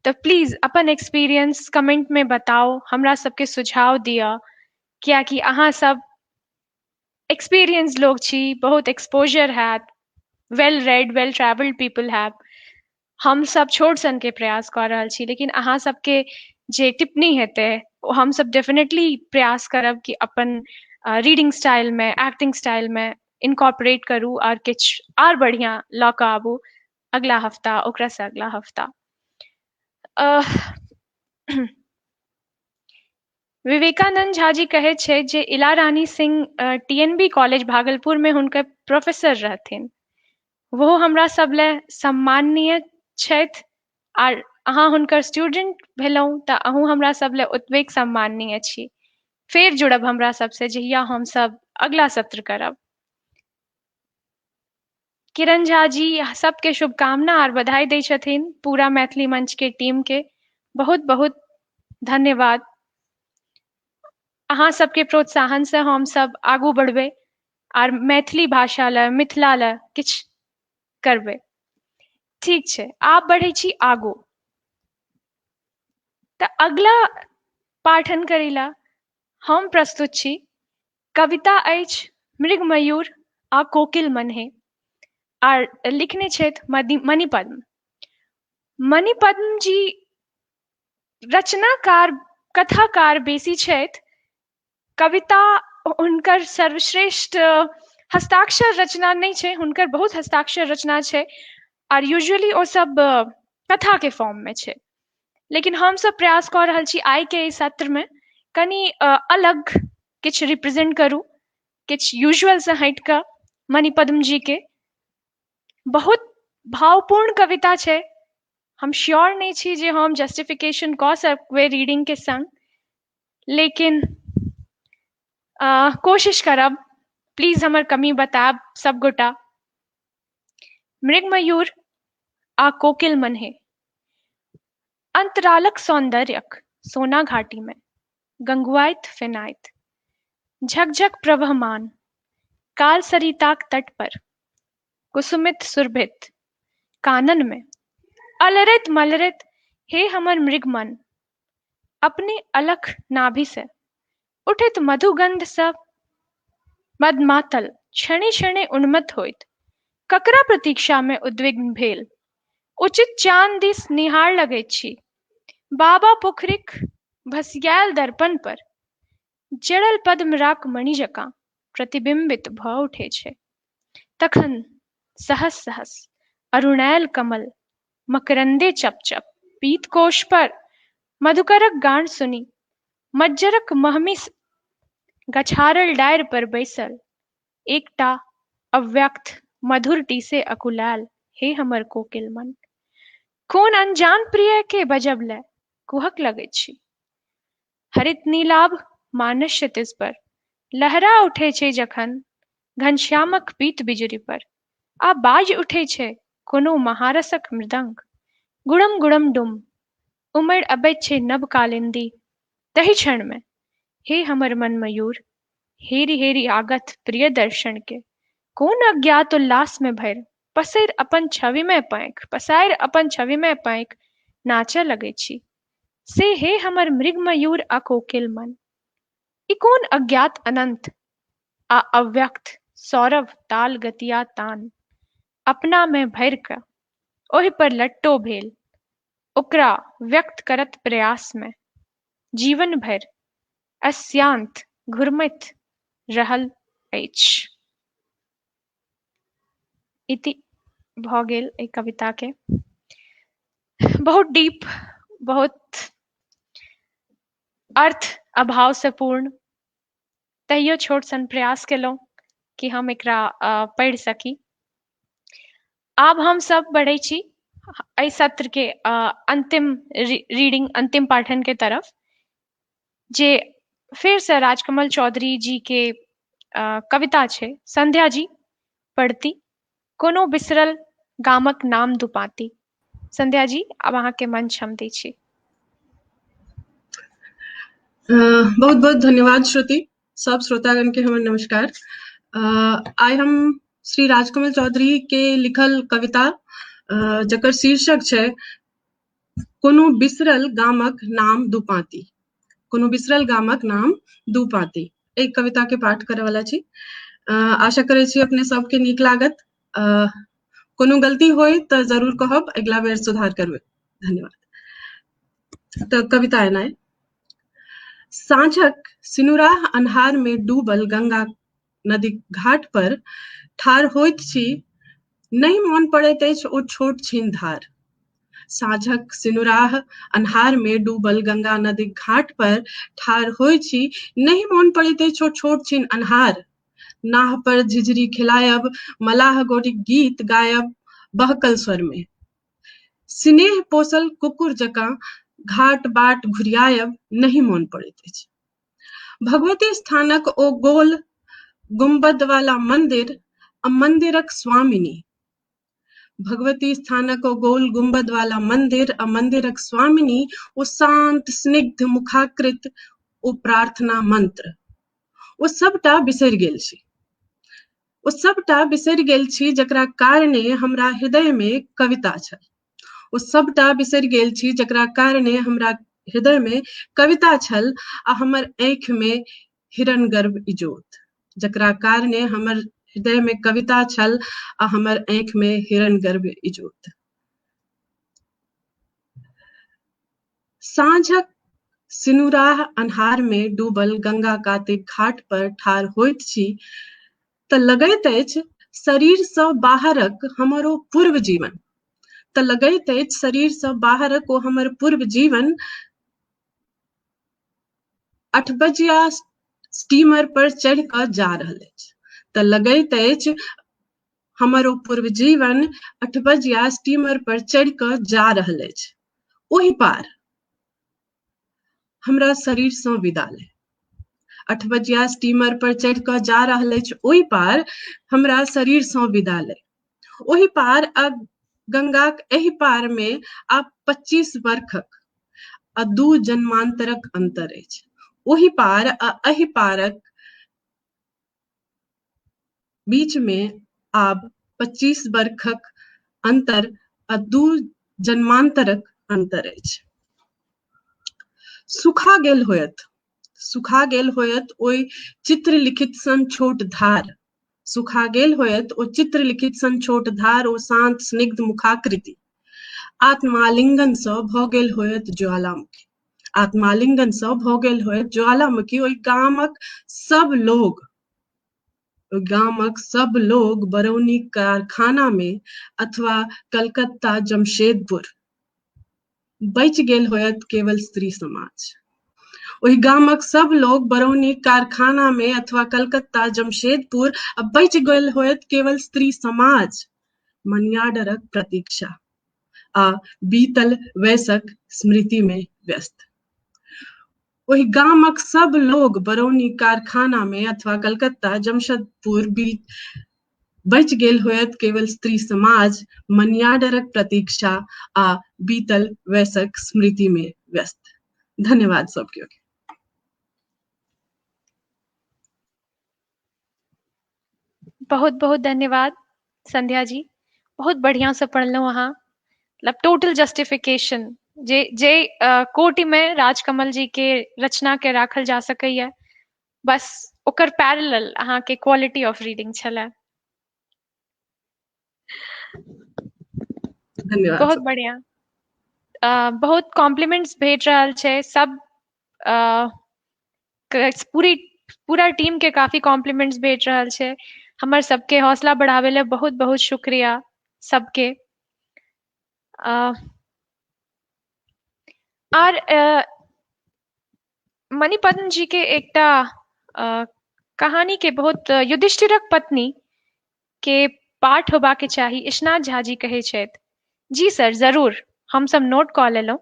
तऽ प्लीज अपन एक्सपीरियंस कमेंट में बताउ, हमरा सबके सुझाव दिअ, कियाकि अहाँ सब एक्सपीरियंस लोग छी, बहुत एक्सपोजर हैत, well read well travelled people have. हम सब छोट सन के प्रयास कऽ रहल छी, लेकिन अहाँ सबके जे टिप्पणी हेतै ओ हम सब डेफिनेटली प्रयास करब कि अपन रीडिंग स्टाइल में, एक्टिंग स्टाइल में इनकॉर्पोरेट करू और किछु आर बढ़िया लऽ कऽ आबू अगला हफ्ता, ओकरा से अगला हफ्ता। विवेकानंद झा जी कहै छै जे Ila Rani Singh TNB college Bhagalpur में हुनकर प्रोफेसर रहथिन, ओहो हमरा सब लए सम्माननीय छथि, आर अहाँ हुनकर स्टूडेंट भेलहुँ तऽ अहूँ हमरा सब लए ओतबे सम्माननीय छी। फेर जुड़ब हमरा सबसँ जहिया हम सब अगला सत्र करब। किरण झा जी सबके शुभकामना आर बधाई दै छथिन पूरा मैथिली मंच के टीम के। बहुत बहुत धन्यवाद। अहाँ सबके प्रोत्साहन से हम सब आगू बढ़बै आर मैथिली भाषा लए, मिथिला लए किछु करबै। ठीक छै, आब बढ़ै छी आगू। तऽ अगला पाठन करै ला हम प्रस्तुत छी। कविता अछि मृग मयूर आ कोकिल मनहे, आर लिखने छथि मणिपद्म। मणिपद्म जी रचनाकार कथाकार बेसी छथि, कविता हुनकर सर्वश्रेष्ठ हस्ताक्षर रचना नहि छै, हुनकर बहुत हस्ताक्षर रचना छै आर यूजुअली ओ सब कथा के फॉर्म में छै, लेकिन हम सब प्रयास कऽ रहल छी आइ के एहि सत्र में कनि अलग किछु रिप्रेजेंट करू, किछु यूजुअल से हटि कऽ मणिपद्म जी के। बहुत भावपूर्ण कविता छै। हम श्योर नहि छी जे हम जस्टिफिकेशन कऽ सकबै रीडिंग के संग, लेकिन कोशिश करब। प्लीज हमर कमी बतायब सबगोटा। मृगमयूर आ कोकिल मनहे अंतरालक सौंदर्यक सोना घाटी में गंगुआइत फेनाइत झकझक प्रवहमान काल सरिताक तट पर कुसुमित सुरभित कानन में अलरैत मलरैत हे हमर मृगमन अपने अलख नाभि से उठित मधुगंध सब मदमातल क्षणे क्षणे उन्मत्त होइत ककरा प्रतीक्षा में उद्विग्न भेल उचित चांद दिस निहार लगैत छी। बाबा पोखरिक भसियायल दर्पण पर जड़ल पद्मराक मणि जकाँ प्रतिबिंबित भऽ उठै छै। तखन सहस सहस अरुणायल कमल मकरंदे चपचप पीत कोश पर मधुकरक गान सुनी मज्जरक महमी गछारल डारि पर बैसल एकटा अव्यक्त मधुर टीसे अकुलायल हे हमर कोकिल मन कोन अनजान प्रिय के बजब ले कुहक लगैत छी। हरित नीलाभ मानस क्षितिज पर लहरा उठै छै जखन घनश्यामक पीत बिजुरी पर आ बाजि उठै छै कोनो महारसक मृदंग गुड़म गुड़म डुम उमड़ि अबैत छै नभ कालिन्दी। तही क्षण में हे हमर मन मयूर हेरी हेरी आगत प्रिय दर्शन के कोन अज्ञात उल्लास में भरि पसरि अपन छवि में पैंख पसारि अपन छवि में पैंख नाचऽ लगै छी। से हे हमर मृग मयूर आ कोकिल मन ई कोन अज्ञात अनंत आ अव्यक्त सौरभ ताल गतिया तान अपना में भरि कऽ ओहि पर लट्टो भेल ओकरा व्यक्त करत प्रयास में जीवन भरि अस्यांत घुरमैत रहल अछि। इति भऽ गेल एहि कविता के। बहुत डीप, बहुत अर्थ अभाव से पूर्ण, तैयो छोट सन प्रयास केलहुँ कि हम एकरा पढ़ि सकी। आब हम सब बढ़ै छी एहि सत्र के अंतिम रीडिंग, अंतिम पाठन के तरफ, जे फिर से राजकमल चौधरी जी के कविता छै। संध्या जी पढ़ती कोनो बिसरल गामक नाम दुपाती। संध्या जी, आब अहाँके मंच हम दै छी। बहुत बहुत धन्यवाद श्रुति। सब श्रोतागण के हमर नमस्कार। आइ हम श्री राजकमल चौधरी के लिखल कविता जकर शीर्षक छै कोनो बिसरल गामक नाम दू पाँती, कोनो बिसरल गामक नाम दू पाँती, एहि कविता के पाठ करय वाला छी। आशा करै छी अपने सबके नीक लागत। कोनो गलती होय तऽ जरूर कहब, अगिला बेर सुधार करबै। धन्यवाद। तऽ कविता एना, साँझक सिनुराह अन्हार में डूबल गंगा नदीक घाट पर ठाढ़ होइत छी, नहि मोन पड़ैत अछि ओ छोट छिन धार। साँझक सिनुराह अन्हार में डूबल गंगा नदीक घाट पर ठाढ़ होइत छी, नहि मोन पड़ैत अछि ओ छोट छिन अन्हार। नाह पर झिझरी खिलायब, मलाह गोरीक गीत गायब बहकल स्वर में। स्नेह पोसल कुकुर जकाँ घाट बाट घुरियायब नहि मोन पड़ैत अछि। भगवती स्थानक ओ गोल गुम्बद वाला मंदिर आ मंदिरक स्वामिनी, भगवती स्थानक ओ गोल गुम्बद वाला मंदिर आ मंदिरक स्वामिनी, ओ शांत स्निग्ध मुखाकृत ओ प्रार्थना मंत्र, ओ सबटा बिसरि गेल छी। ओ सबटा बिसरि गेल छी जकरा कारणे हमरा हृदय में कविता छल। ओ सबटा बिसरि गेल छी जकरा कारणे हमरा हृदय में कविता छल आ हमर आँखि में हिरणगर्भ इजोत, जकरा कारणे हमर हृदय में कविता छल आ हमर आँखि में हिरणगर्भ इजोत। साँझक सिनुराह अन्हार में डूबल गंगा कातिक घाट पर ठाढ़ होइत छी तऽ लगैत अछि शरीर सँ बाहरक हमर ओ पूर्व जीवन, तऽ लगैत अछि शरीर सँ बाहरक ओ हमर पूर्व जीवन अठबजिया स्टीमर पर चढ़ि कऽ जा रहल अछि। तऽ लगैत अछि हमर ओ पूर्व जीवन 8 बजिया स्टीमर पर चढ़ि कऽ जा रहल अछि ओहि पार, हमरा शरीरसँ विदा ले। 8 बजिया स्टीमर पर चढ़ि कऽ जा रहल अछि ओहि पार, हमरा शरीरसँ विदा ले। ओहि पार आ गंगाक एहि पार मे आब 25 वर्षक आ 2 जन्मांतरक अंतर अछि। ओहि पार आ एहि पारक बीच में आब 25 वर्षक अंतर आ 2 जन्मांतरक अंतर अछि। सुखा गेल होयत, सुखा गेल होयत ओहि चित्र लिखित सन छोट धार, सुखा गेल होयत ओ चित्र लिखित सन छोट धार, ओ शांत स्निग्ध मुखाकृति आत्मालिंगन सँ भऽ गेल होयत ज्वालामुखी, आत्मालिंगन सँ भऽ गेल होयत ज्वालामुखी। ओहि गामक सब लोग, ओहि गामक सब लोग बरौनी कारखाना में अथवा कलकत्ता जमशेदपुर, बचि गेल होयत केवल स्त्री समाज। ओहि गामक सब लोग बरौनी कारखाना में अथवा कलकत्ता जमशेदपुर, आ बचि गेल होयत केवल स्त्री समाज। मनियाडरक प्रतीक्षा आ बीतल वयसक स्मृति में व्यस्त। ओहि गामक सब लोग बरौनी कारखाना में अथवा कलकत्ता जमशेदपुर बचि गेल होयत केवल स्त्री समाज, मनियाडरक प्रतीक्षा आ बीतल वयसक स्मृति में व्यस्त। धन्यवाद सबके। बहुत बहुत धन्यवाद संध्या जी, बहुत बढ़िया से पढ़लहुँ अहाँ, मतलब टोटल जस्टिफिकेशन जे जे कोटि में राजकमल जी के रचना के राखल जा सकैया, बस ओकर पैरेलल अहाँ के क्वालिटी ऑफ रीडिंग छलै। धन्यवाद। बहुत बढ़िया, बहुत कॉम्प्लीमेंट्स भेट रहल छै सब, पूरी पूरा टीम के काफी कॉम्प्लीमेंट्स भेट रहल छै। हमर सबके हौसला बढ़ावे ले बहुत बहुत शुक्रिया सबके। आर मणिपद्म जी के एकटा कहानी के बहुत युधिष्ठिरक पत्नी के पाठ होबाक के चाही, ईशनाथ झा जी कहै छथि। जी सर, जरूर, हम सब नोट कऽ लेलहुँ।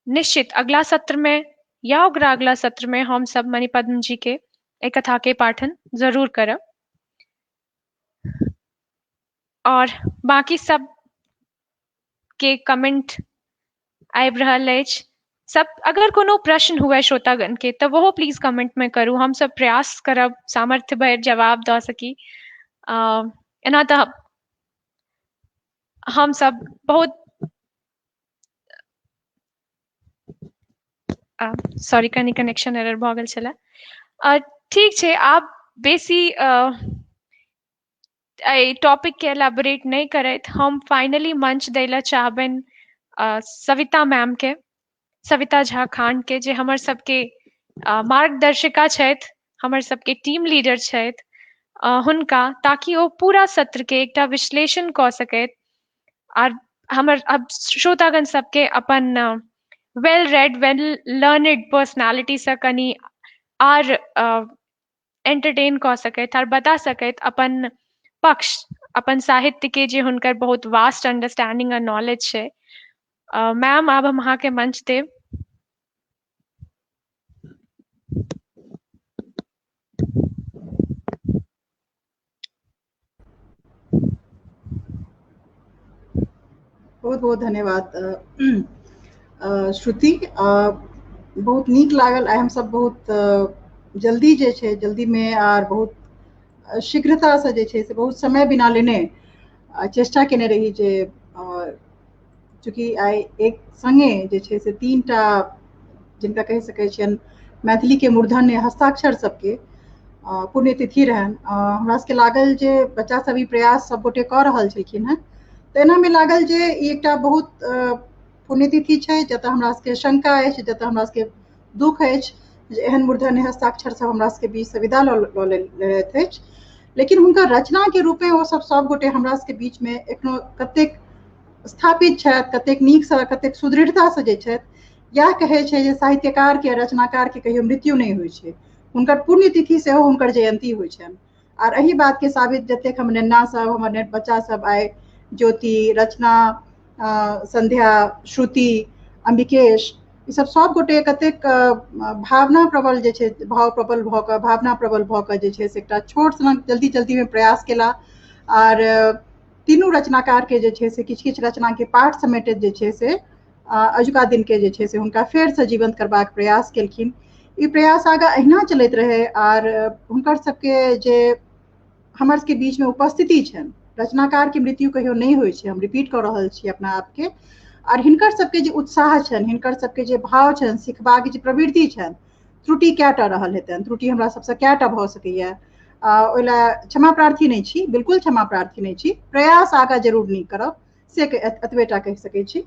निश्चित अगला सत्र में या ओकरा अगला सत्र में हम सब मणिपद्म जी के एहि कथा के पाठन जरूर करब। और बाकी सब के कमेंट आबि रहल अछि। सब अगर कोनो प्रश्न हुए श्रोतागण के तऽ ओहो प्लीज कमेंट में करू, हम सब प्रयास करब सामर्थ्य भरि जवाब दऽ सकी। एना तऽ हम सब बहुत सॉरी कनि कनेक्शन एरर भऽ गेल छलै। ठीक छै, आब बेसी एहि टॉपिक के एलाबोरेट नहि करैत हम फाइनली मंच दै लए चाहबनि सविता मैम के, सविता झा खान के, जे हमर सबके मार्गदर्शिका छथि, हमर सबके टीम लीडर छथि, हुनका, ताकि ओ पूरा सत्र के एकटा विश्लेषण कऽ सकैत आर हमर अब श्रोतागण सबके अपन well read well learned personality से कनि आर एंटरटेन कऽ सकैत आर बता सकैत अपन पक्ष, अपन साहित्य के जे हुनकर बहुत वास्ट अंडरस्टैंडिंग आ नॉलेज छै। मैम, आब हम अहाँके मंच देब। बहुत बहुत धन्यवाद श्रुति, बहुत नीक लागल। आइ हमसब बहुत जल्दी जे छै, जल्दी में आर बहुत शीघ्रता से जे छै से बहुत समय बिना लेने चेष्टा केने रही जे चूँकि आइ एक संगे जे छै से 3टा जिनका कहि सकै छियनि मैथिली के मूर्धन्य हस्ताक्षर सबके पुण्यतिथि रहनि। हमरा सबके लागल जे बच्चा सब ई प्रयास सब गोटे कऽ रहल छलखिन हेँ, तऽ एनामे लागल जे ई एकटा बहुत पुण्यतिथि छै जतऽ हमरा सबके शंका अछि, जतऽ हमरा सबके दुःख अछि जे एहन मूर्धन्य हस्ताक्षर सब हमरा सबके बीच से विदा लऽ लेलथि अछि, लेकिन हुनकर रचना के रूपे ओ सब सब गोटे हमरा सबके बीच में एखनो कतेक स्थापित छथि, कतेक नीकसँ, कतेक सुदृढ़तासँ जे छथि। इएह कहै छै जे साहित्यकार के रचनाकार के कहियो मृत्यु नहि होइ छै, हुनकर पुण्यतिथि सेहो हुनकर जयंती होइ छनि। आर एहि बात के साबित जतेक हम नेन्ना सब, हमर बच्चा सब आइ ज्योति, रचना, संध्या, श्रुति, अंबिकेश, ई सब सब गोटे कतेक भावना प्रबल जे छै, भाव प्रबल भऽ कऽ, भावना प्रबल भऽ कऽ जे छै से एकटा छोट सनक जल्दी जल्दीमे प्रयास केला। आर तीनू रचनाकार के जे छै से किछु किछु रचना के पाठ समेटैत जे छै से अजुका दिन के जे छै से हुनका फेरसँ जीवंत करबाक प्रयास केलखिन। ई प्रयास आगाँ अहिना चलैत रहै आर हुनकर सबके जे हमर सबके बीचमे उपस्थिति छनि, रचनाकार के मृत्यु कहियो नहि होइ छै, हम रिपीट कऽ रहल छी अपना आपके। आर हिनकर सबके जे उत्साह छनि, हिनकर सबके जे भाव छनि, सिखबाक जे प्रवृत्ति छनि, त्रुटि कएटा रहल हेतनि, त्रुटि हमरा सबसँ कएटा भऽ सकैया, ओहि लए क्षमा प्रार्थी नहि छी, बिल्कुल क्षमा प्रार्थी नहि छी। प्रयास आगाँ जरूर नीक करब, से एतबेटा कहि सकै छी।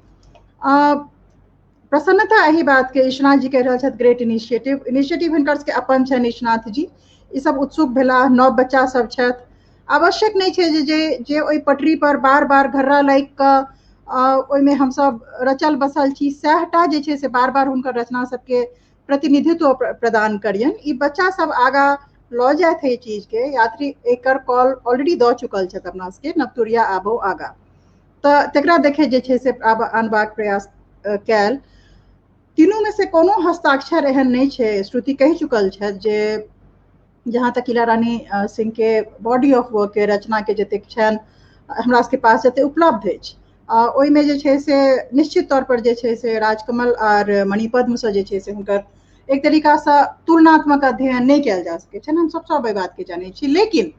प्रसन्नता एहि बात के ईशनाथ जी कहि रहल छथि, ग्रेट इनिशिएटिव। इनिशिएटिव हिनकर सबके अपन छनि ईशनाथ जी, ई सब उत्सुक भेला, नव बच्चा सब छथि। आवश्यक नहि छै जे जे ओहि पटरी पर बार बार घर्रा लागि कऽ ओहिमे हमसब रचल बसल छी, सएहटा जे छै से बार बार हुनकर रचना सबके प्रतिनिधित्व प्रदान करियनि। ई बच्चा सब आगाँ लऽ जाथि एहि चीजके। यात्री एकर कॉल ऑलरेडी दऽ चुकल छथि अपना सबके, नवतुरिया आबो आगाँ, तऽ तकरा देखैत जे छै से आब आनबाक प्रयास कयल। तीनूमे से कोनो हस्ताक्षर एहन नहि छै, श्रुति कहि चुकल छथि जे जहाँ तक इला रानी सिंह के बॉडी ऑफ वर्क के रचना के जतेक छनि हमरा सबके पास जतेक उपलब्ध अछि, ओहिमे जे छै से निश्चित तौर पर जे छै से राजकमल आर मणिपद्मसँ जे छै से हुनकर एक तरीकासँ तुलनात्मक अध्ययन नहि कयल जा सकै छनि, हमसब सब एहि बातके जानै छी। लेकिन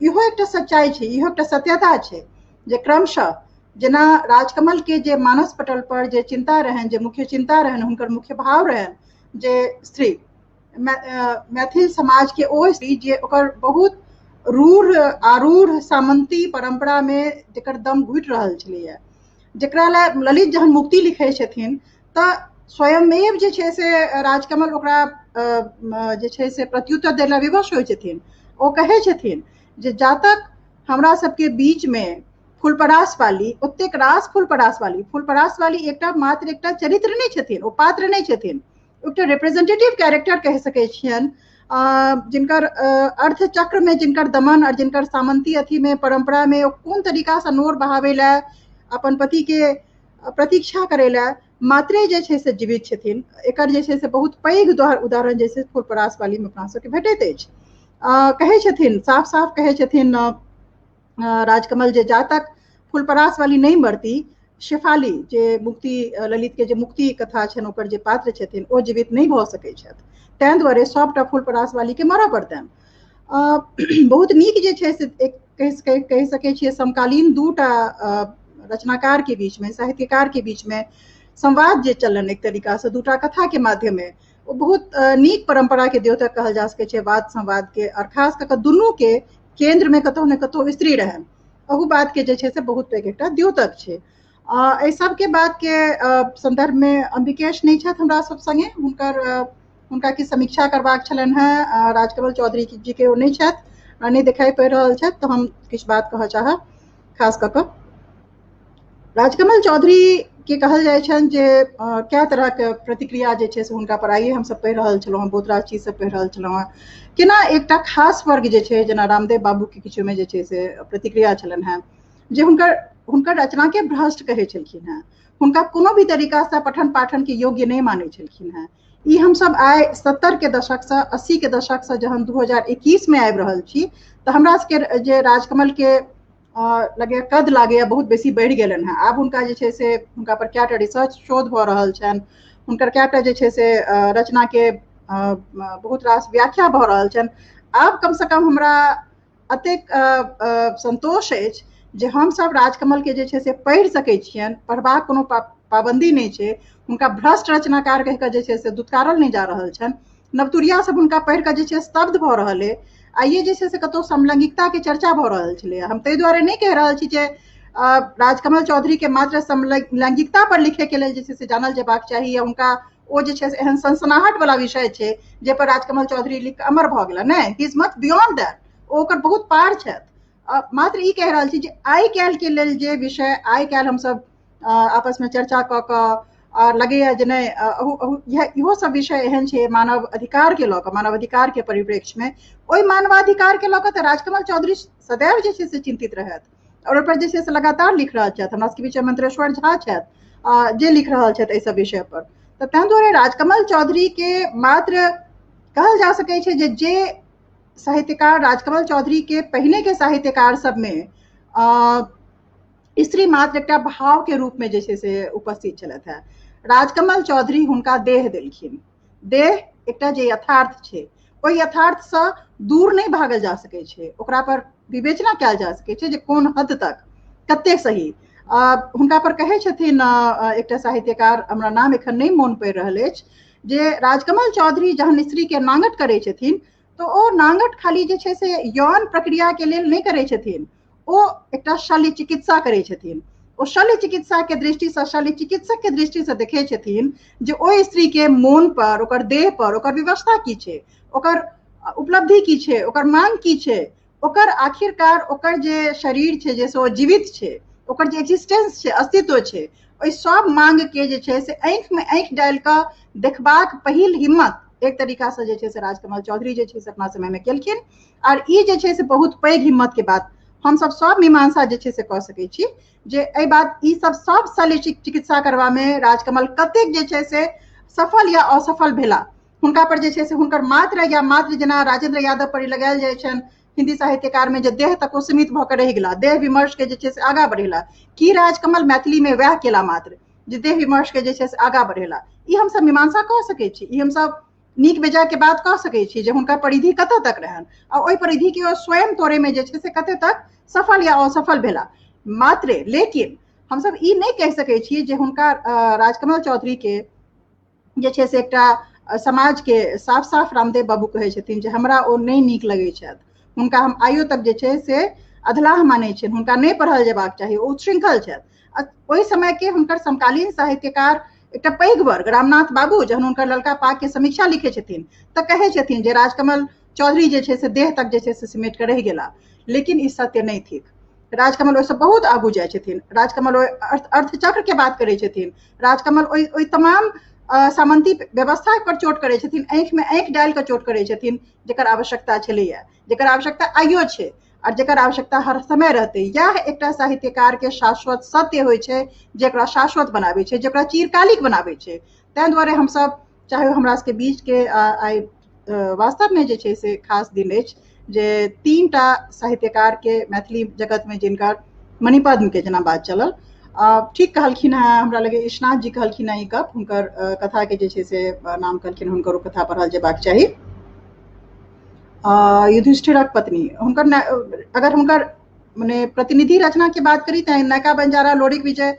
इहो एकटा सच्चाइ छै, इहो एकटा सत्यता छै जे क्रमशः जेना राजकमल के जे मानस पटल पर जे चिंता रहनि, जे मुख्य चिंता रहनि, हुनकर मुख्य भाव रहनि जे स्त्री, मैथिल समाज के ओ स्त्री जे ओकर बहुत रूढ़ आरूढ़ सामंती परंपरा में जकर दम घुटि रहल छलैया, जकरा लए ललित जहन मुक्ति लिखै छथिन तऽ स्वयंमेव जे छै से राजकमल ओकरा जे छै से प्रत्युत्तर दै लए विवश होइ छथिन। ओ कहै छथिन जे जातक हमरा सबके बीच में फुलपरास वाली, ओतेक रास फुलपरास वाली, फुलपरास वाली एकटा मात्र एकटा चरित्र नहि छथिन, ओ पात्र नहि छथिन, एकटा रिप्रेजेंटेटिव कैरेक्टर कहि सकै छियनि, जिनकर अर्थचक्र में जिनकर दमन और जिनकर सामंती अथी में परंपरा में कोन तरीका से नोर बहावे लए अपन पति के प्रतीक्षा करे लए मात्रे जे छै से जीवित छथिन। एकर जे छै से बहुत पैघ उदाहरण जे छै फुलपरास वाली में अपना सबके भेटैत अछि। कहै छथिन, साफ साफ कहै छथिन राजकमल जे जातक फुलपरास वाली नहीं मरती, शेफाली जे मुक्ति ललित के जे मुक्ति कथा छनि ओकर जे पात्र छथिन ओ जीवित नहीं भऽ सकै छथि, ताहि दुआरे सबटा फुलपरास वाली के मरऽ पड़तनि। बहुत नीक जे छै से एक कहि सकै छियै समकालीन दूटा रचनाकार के बीच में, साहित्यकार के बीच में संवाद जे चलनि एक तरीका से दूटा कथा के माध्यम में, ओ बहुत नीक परंपरा के द्योतक कहल जा सकै छै वाद संवाद के। और खास कऽ दुनू के केंद्र में कतहु ने कतहु स्त्री रहनि, अहू बात के जे छै से बहुत पैघ एकटा द्योतक छै। एहि सबके बात के संदर्भ में अंबिकेश नहि छथि हमरा सब संगे, हुनका की समीक्षा करबाक छलनि हेँ, राजकमल चौधरी जी के ओ नहि छथि, नहि देखाइ पड़ि रहल छथि, तऽ हम किछु बात कहऽ चाहब। खास कऽ कऽ राजकमल चौधरी के कहल जाइ छनि जे कए तरहके प्रतिक्रिया जे छै से हुनका पर आइए हमसब पढ़ि रहल छलहुँ हँ, बहुत रास चीज सब पढ़ि रहल छलहुँ हँ। केना एकटा खास वर्ग जे छै जेना रामदेव बाबू के किछुमे जे छै से प्रतिक्रिया छलनि हेँ जे हुनकर हुनकर रचना के भ्रष्ट कहै छलखिन हेँ, हुनका कोनो भी तरीकासँ पठन पाठन के योग्य नहि मानै छलखिन हेँ। ई हमसब आइ 70 के दशकसँ 80 के दशकसँ जहन 2021 में आबि रहल छी तऽ हमरा सबके जे राजकमल के लगैया कद लागैया बहुत बेसी बढ़ि गेलनि हेँ। आब हुनका जे छै से हुनका पर कएटा रिसर्च शोध भऽ रहल छनि, हुनकर कएटा जे छै से रचना के बहुत रास व्याख्या भऽ रहल छनि। आब कमसँ कम हमरा एतेक संतोष अछि जे हमसब राजकमल के जे छै से पढ़ि सकै छियनि, पढ़बाक कोनो पाबंदी नहि छै, हुनका भ्रष्ट रचनाकार कहि कऽ जे छै से दुत्कारल नहि जा रहल छनि। नवतुरिया सब हुनका पढ़ि कऽ जे छै स्तब्ध भऽ रहल अइ। आइए जे छै से कतहु समलैंगिकता के चर्चा भऽ रहल छलैए। हम ताहि दुआरे नहि कहि रहल छी जे राजकमल चौधरी के मात्र समलैंगिकता पर लिखे के लेल जे छै से जानल जेबाक चाही या हुनका ओ जे छै से एहन सनसनाहट वाला विषय छै जाहि पर राजकमल चौधरी लिख कऽ अमर भऽ गेला, नहि, he is much beyond that, ओ ओकर बहुत पार छथि। मात्र ई कहि रहल छी जे आइ काल्हि के लेल जे विषय आइ काल्हि हमसब आपसमे चर्चा कऽ कऽ आ लगैया जे नहि, इहो सब विषय एहन छै मानव अधिकार के लऽ कऽ, मानव अधिकार के परिप्रेक्ष्य में ओहि मानवाधिकार के लऽ कऽ तऽ राजकमल चौधरी सदैव जे छै से चिंतित रहथि और ओहि पर जे छै से लगातार लिख रहल छथि। हमरा सबके बीच मंत्रेश्वर झा छथि जे लिख रहल छथि एहि सब विषय पर। तऽ ताहि दुआरे राजकमल चौधरी के मात्र कहल जा सकै छै जे जे साहित्यकार राजकमल चौधरी के पहिने के साहित्यकार सबमे स्त्री मात्र एकटा भाव के रूप में जे छै से उपस्थित छलथि हेँ, राजकमल चौधरी हुनका देह देलखिन। देह एकटा जे यथार्थ छै ओहि यथार्थसँ दूर नहि भागल जा सकै छै, ओकरा पर विवेचना कयल जा सकै छै जे कोन हद तक कतेक सही। हुनका पर कहै छथिन एकटा साहित्यकार, हमरा नाम एखन नहि मोन पड़ि रहल अछि, जे राजकमल चौधरी जहन स्त्री के नांगट करै छथिन तऽ ओ नांगट खाली जे छै से यौन प्रक्रिया के लेल नहि करै छथिन, ओ एकटा शल्य चिकित्सा करै छथिन। ओ शल्य चिकित्सा के दृष्टिसँ, शल्य चिकित्सक के दृष्टिसँ देखै छथिन जे ओहि स्त्री के मोन पर, ओकर देह पर, ओकर व्यवस्था की छै, ओकर उपलब्धि की छै, ओकर मांग की छै, ओकर आखिरकार ओकर जे शरीर छै जे ओ जीवित छै, ओकर जे एक्जिस्टेंस छै, अस्तित्व छै, ओहि सब मांग के जे छै से आँखि में आँखि डालि कऽ देखबाक पहिल हिम्मत एक तरीका से जे छै से राजकमल चौधरी जे छै से अपना समय में केलखिन। आर ई जे छै से बहुत पैघ हिम्मत के बात हमसब सब मीमांसा जे छै से कऽ सकै छी जे एहि बात ई सब सब शल्य चिकित्सा करबा में राजकमल कतेक जे छै से सफल या असफल भेला। हुनका पर जे छै से हुनकर मात्र या मात्र जेना राजेंद्र यादव पर लगायल जाइ छनि हिंदी साहित्यकार में जे देह तक ओ सीमित भऽ के रहि गेला, देह विमर्श के जे छै से आगाँ बढ़ेला, की राजकमल मैथिली में वएह केला मात्र जे देह विमर्श के जे छै से आगाँ बढ़ेला? ई हमसब मीमांसा कऽ सकै छी, ई हमसब नीक बेजाय के बात कऽ सकै छी जे हुनकर परिधि कतऽ तक रहनि आ ओहि परिधि के ओ स्वयं तोड़े में जे छै से कते तक सफल या असफल भेला मात्रे। लेकिन हमसब ई नहि कहि सकै छी जे हुनका राजकमल चौधरी के जे छै से एकटा समाज के साफ साफ रामदेव बाबू कहै छथिन जे हमरा ओ नहि नीक लगै छथि, हुनका हम आइयो तक जे छै से अधलाह मानै छियनि, हुनका नहि पढ़ल जेबाक चाही, ओ उच्छृंखल छथि। ओहि समय के हुनकर समकालीन साहित्यकार एकटा पैघ वर्ग रामनाथ बाबू जहन हुनकर ललका पाग के समीक्षा लिखै छथिन तऽ कहै छथिन जे राजकमल चौधरी जे छै से देह तक जे छै से सिमटि कऽ रहि गेला। लेकिन ई सत्य नहि थिक, राजकमल ओहिसँ बहुत आगू जाइ छथिन। राजकमल ओहि अर्थचक्र के बात करै छथिन, राजकमल ओहि तमाम सामंती व्यवस्था पर चोट करै छथिन, आँखि में आँखि डालि कऽ चोट करै छथिन, जकर आवश्यकता छलैया, जकर आवश्यकता आइयो छै और जकर आवश्यकता हर समय रहतै। इएह एकटा साहित्यकार के शाश्वत सत्य होइ छै जेकरा शाश्वत बनाबै छै, जेकरा चिरकालिक बनाबै छै। ताहि दुआरे हमसब चाहे हमरा सबके बीच के आइ वास्तव में जे छै से खास दिन अछि जे तीनटा साहित्यकार के मैथिली जगत में जिनकर मणिपद्म के जेना बात चलल, ठीक कहलखिन हेँ, हमरा लगे ईशनाथ जी कहलखिन हेँ ई गप, हुनकर कथा के जे छै से नाम कहलखिन, हुनकर ओ कथा पढ़ल जेबाक चाही, युधिष्ठिरक पत्नी। हुनकर अगर हुनकर मने प्रतिनिधि रचना के बात करी तऽ नयका बंजारा, लोरिक विजय,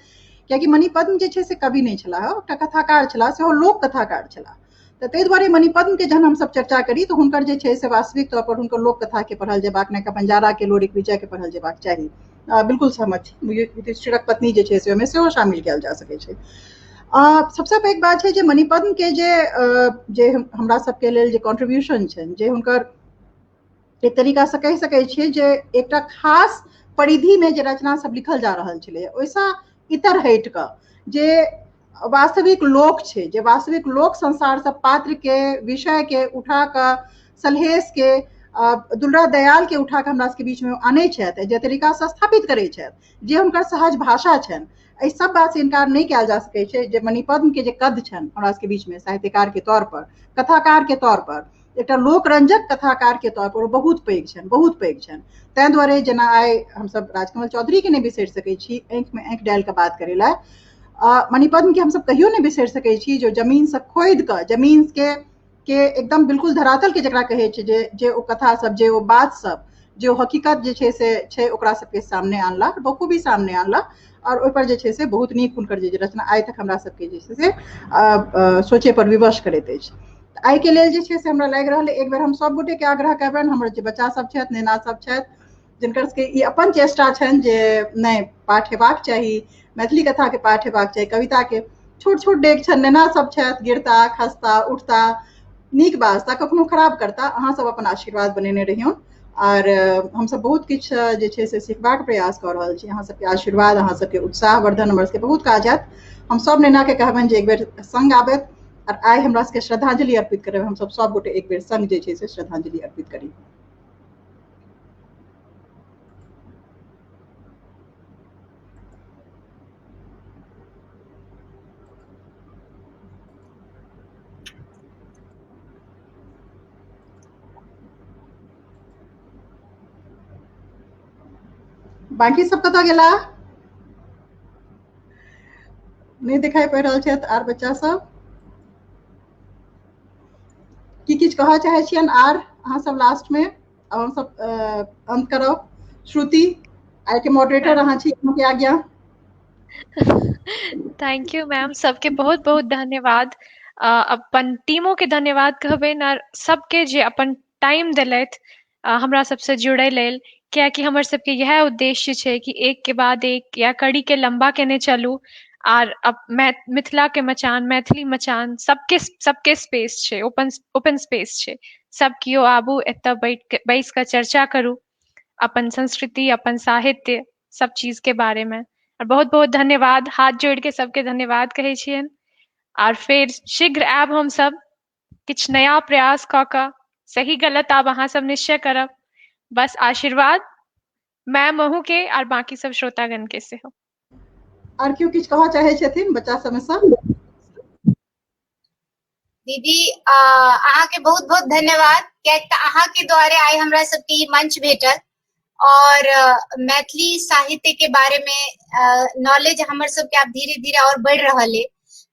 कियाकि मणिपद्म जे छै से कवि नहि छलाह, एकटा कथाकार छलाह, सेहो लोक कथाकार छलाह। तऽ ताहि दुआरे मणिपद्म के जहन हमसब चर्चा करी तऽ हुनकर जे छै से वास्तविक तौर पर हुनकर लोक कथा के पढ़ल जेबाक, नयका बंजारा के, लोरिक विजय के पढ़ल जेबाक चाही। बिल्कुल सहमत छी, युधिष्ठिरक पत्नी जे छै से ओहिमे सेहो शामिल कयल जा सकै छै। सबसँ पैघ बात छै जे मणिपद्म के जे जे हमरा सबके लेल जे कॉन्ट्रीब्यूशन छनि, जे हुनकर एक तरीका से कहि सकै छियै जे एकटा खास परिधि में जे रचना सब लिखल जा रहल छलै ओहिसँ इतर हटि कऽ जे वास्तविक लोक छै, जे वास्तविक लोक संसार से पात्र के विषय के उठा कऽ सलहेश के, दुलरा दयाल के उठा कऽ हमरा सबके बीच में आनै छथि, जे तरीका से स्थापित करै छथि, जे हुनकर सहज भाषा छनि, एहि सब बात से इनकार नहि कयल जा सकै छै जे मणिपद्म के जे कद छनि हमरा सबके बीच में साहित्यकार के तौर पर, कथाकार के तौर पर, एकटा लोकरंजक कथाकार के तौर पर ओ बहुत पैघ छनि, बहुत पैघ छनि। ताहि दुआरे जेना आइ हमसब राजकमल चौधरी के नहि बिसरि सकै छी आँखि में आँखि डालि कऽ बात करै लए, मणिपद्म के हमसब कहियो नहि बिसरि सकै छी जो जमीन से खोदि कऽ, जमीन के एकदम बिल्कुल धरातल के जकरा कहै छै जे जे ओ कथा सब, जे ओ बात सब, जे ओ हकीकत जे छै से छै ओकरा सबके सामने आनला, बखूबी सामने आनला और ओहिपर जे छै से बहुत नीक हुनकर जे रचना आइ तक हमरा सबके जे छै से सोचे पर विवश करैत अछि। आइ के लेल जे छै से हमरा लागि रहल एक बेर हम सब गोटे के आग्रह करबनि, हमर जे बच्चा सब छथि, नेना सब छथि, जिनकर सबके ई अपन चेष्टा छनि जे नहि पाठ हेबाक चाही, मैथिली कथा के पाठ हेबाक चाही, कविता के छोट छोट डेग छनि, नेना सब छथि, गिरता खसता उठता, नीक बाजता, कखनो खराब करता, अहाँ सब अपन आशीर्वाद बनेने रहियौन। आर हमसब बहुत किछु जे छै से सिखबाक प्रयास कऽ रहल छी। अहाँ सबके आशीर्वाद, अहाँ सबके उत्साहवर्धन हमर सबके बहुत काज आयत। हम सब नेना के कहबनि जे एक बेर संग आबथि आर आइ हमरा सबके श्रद्धांजलि अर्पित करब। हमसब सब गोटे एक बेर संग जे छै से श्रद्धांजलि अर्पित करी। बाकी सब कतऽ गेला? नहि दिखाई पड़ि रहल छथि आर बच्चा सब। की किछु कहऽ चाहै छियनि आर अहाँ सब लास्ट मे? आब हम सब अंत करब। श्रुति, आइ के मॉडरेटर अहाँ छी, अहाँके आज्ञा। Thank you ma'am, सबके बहुत बहुत धन्यवाद। अपन टीमो के धन्यवाद कहबनि आर सबके जे अपन टाइम देलथि हमरा सबसँ जुड़य लेल, कियाकि हमर सबके इएह उद्देश्य छै कि एक के बाद एक या कड़ी के लम्बा केने चलू आर मिथिला के मचान, मैथिली मचान सबके सबके स्पेस छै, ओपन ओपन स्पेस छै। सब केओ आबू, एतऽ बैठ बैस कऽ चर्चा करू अपन संस्कृति, अपन साहित्य, सब चीज के बारे में। और बहुत बहुत धन्यवाद, हाथ जोड़ के सबके धन्यवाद कहै छियनि। आर फेर शीघ्र आयब हम सब किछु नया प्रयास कऽ कऽ। सही गलत आब अहाँ सब निश्चय करब। बस आशीर्वाद मैम अहूँ के आर बाकी सब श्रोतागण के सेहो। आर केओ किछु कहऽ चाहै छथिन बच्चा सबमे सँ? दीदी, अहाँके बहुत बहुत धन्यवाद, कियाकि तऽ अहाँके द्वारे आइ हमरा सबके ई मंच भेटल और मैथिली साहित्य के बारे में नॉलेज हमर सबके आब धीरे धीरे और बढ़ि रहल है।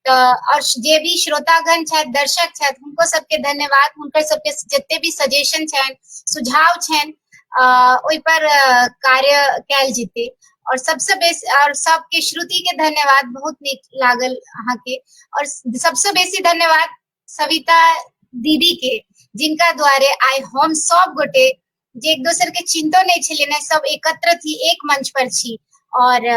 तऽ और जे भी श्रोतागण छथि, दर्शक छथि, हुनको सबके धन्यवाद। हुनकर सबके जते भी सजेशन छनि, सुझाव छनि, ओहि पर कार्य कयल जेतै। और सबसे बेसी और सबके श्रुति के धन्यवाद, बहुत नीक लागल अहाँके। और सबसे बेसी धन्यवाद सविता दीदी के, जिनका द्वारे आइ हम सब गोटे जे एक दोसर के चिन्तो नहि छलियै, सब एकत्र थी, एक मंच पर छी और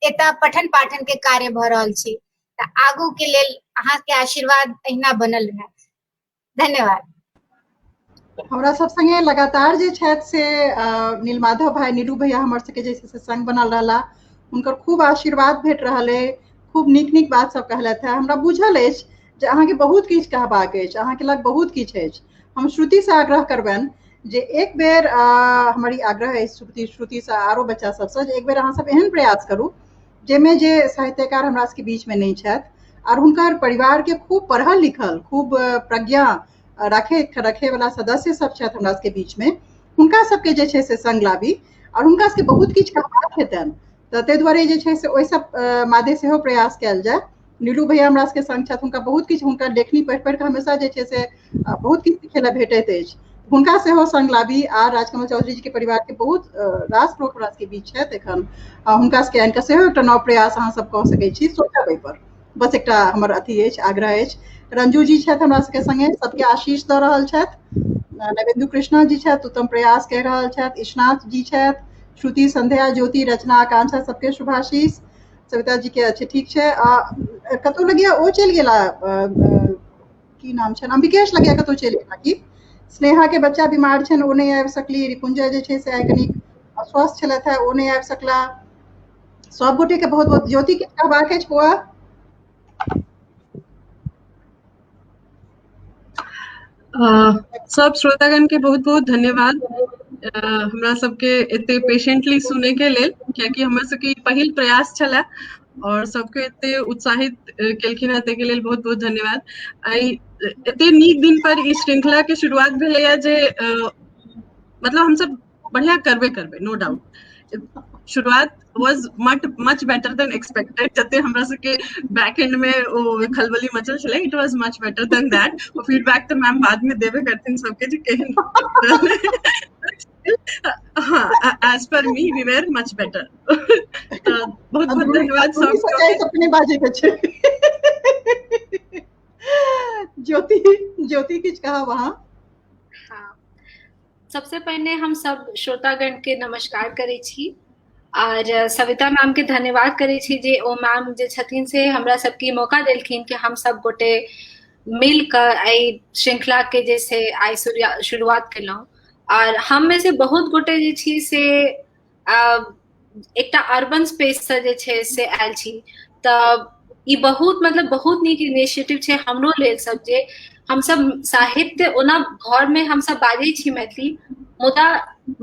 एतऽ पठन पाठन के कार्य भऽ रहल छै। तऽ आगू के लेल अहाँके आशीर्वाद अहिना बनल रहै। धन्यवाद। हमरा सब संगे लगातार जे छथि से नीलमाधव भाई, नीलू भैया हमर सबके जे छै से संग बनल रहला, हुनकर खूब आशीर्वाद भेट रहल अइ, खूब नीक नीक बात सब कहलथि हेँ। हमरा बुझल अछि जे अहाँके बहुत किछु कहबाक अछि, अहाँके लग बहुत किछु अछि। हम श्रुतिसँ आग्रह करबनि जे एक बेर, हमर ई आग्रह अछि श्रुतिसँ आरो बच्चा सबसँ जे एक बेर अहाँ सब एहन प्रयास करू जाहिमे जे साहित्यकार हमरा सबके बीचमे नहि छथि आर हुनकर परिवारके खूब पढ़ल लिखल, खूब प्रज्ञा राखे रखे वाला सदस्य सब छथि हमरा सबके बीचमे, हुनका सबके जे छै से संग लाबी और हुनका सबके बहुत किछु कहबाक हेतनि, तऽ ताहि दुआरे जे छै से ओहि सब मादे सेहो प्रयास कयल जाय। नीलू भैया हमरा सबके संग छथि, हुनका बहुत किछु, हुनकर लेखनी पढ़ि पढ़ि कऽ हमेशा जे छै से बहुत किछु सिखै लए भेटैत अछि, हुनका सेहो संग लाबी। आर राजकमल चौधरी जी के परिवार के बहुत रास लोक हमरा सबके बीच छथि एखन, हुनका सबके आनि कऽ सेहो एकटा नव प्रयास अहाँ सब कऽ सकै छी, सोचब एहिपर। बस एकटा हमर अथी अछि, आग्रह अछि। रंजू जी छथि हमरा सबके संगे, सबके आशीष दऽ रहल छथि। नवेंदु कृष्णा जी छथि, उत्तम प्रयास कहि रहल छथि। ईशनाथ जी छथि, श्रुति, संध्या, ज्योति, रचना, आकांक्षा, सबके शुभाशीष। सविता जी के अच्छे ठीक छै। कतहु लगिया ओ चलि गेला, की नाम छनि, अंबिकेश लगिया कतहु चलि गेला की। स्नेहा के बच्चा बीमार छनि, ओ नहि आबि सकली। रिपुंजय जे छै से आइ कनिक अस्वस्थ छलथि हे, ओ नहि आबि सकला। सब गोटे के बहुत बहुत। ज्योति के कहबाक अछि बौआ? सब श्रोतागण के बहुत बहुत धन्यवाद हमरा सबके एते पेशेंटली सुने के लेल, कियाकि हमर सबके पहिल प्रयास छलै और सबके एते उत्साहित केलखिन हेँ, ताहिके लेल बहुत बहुत धन्यवाद। आइ एते नीक दिन पर ई श्रृंखला के शुरुआत भेलैया जे मतलब हमसब बढ़िया करबे करबै, नो डाउट। शुरुआत was much much better than expected. जते हमरा सबके बैक एंड में ओ खलबली मचल छलै, it was much better than that. O feedback तऽ मैम बाद में देबे करथिन सबके जे केहन। हाँ, as per me we were much better. बहुत बहुत धन्यवाद सबके। अपने बाजे के छै। ज्योति, ज्योति किछु कहा वहाँ? हाँ, सबसे पहिने हम सब श्रोतागण के नमस्कार करै छी और सविता मैम के धन्यवाद करै छी जे ओ मैम जे छथिन से हमरा सबके मौका देलखिन कि हम सब गोटे मिल कऽ एहि श्रृंखला के जे से आइ शुरुआत केलहुँ। आर हम में से बहुत गोटे जे छी से एकटा अर्बन स्पेस से जे छै से आयल छी, तऽ ई बहुत मतलब बहुत नीक इनिशिएटिव छै हमरो लेल सब, जे हमसब साहित्य ओना घर में हमसब बाजै छी मैथिली, मुदा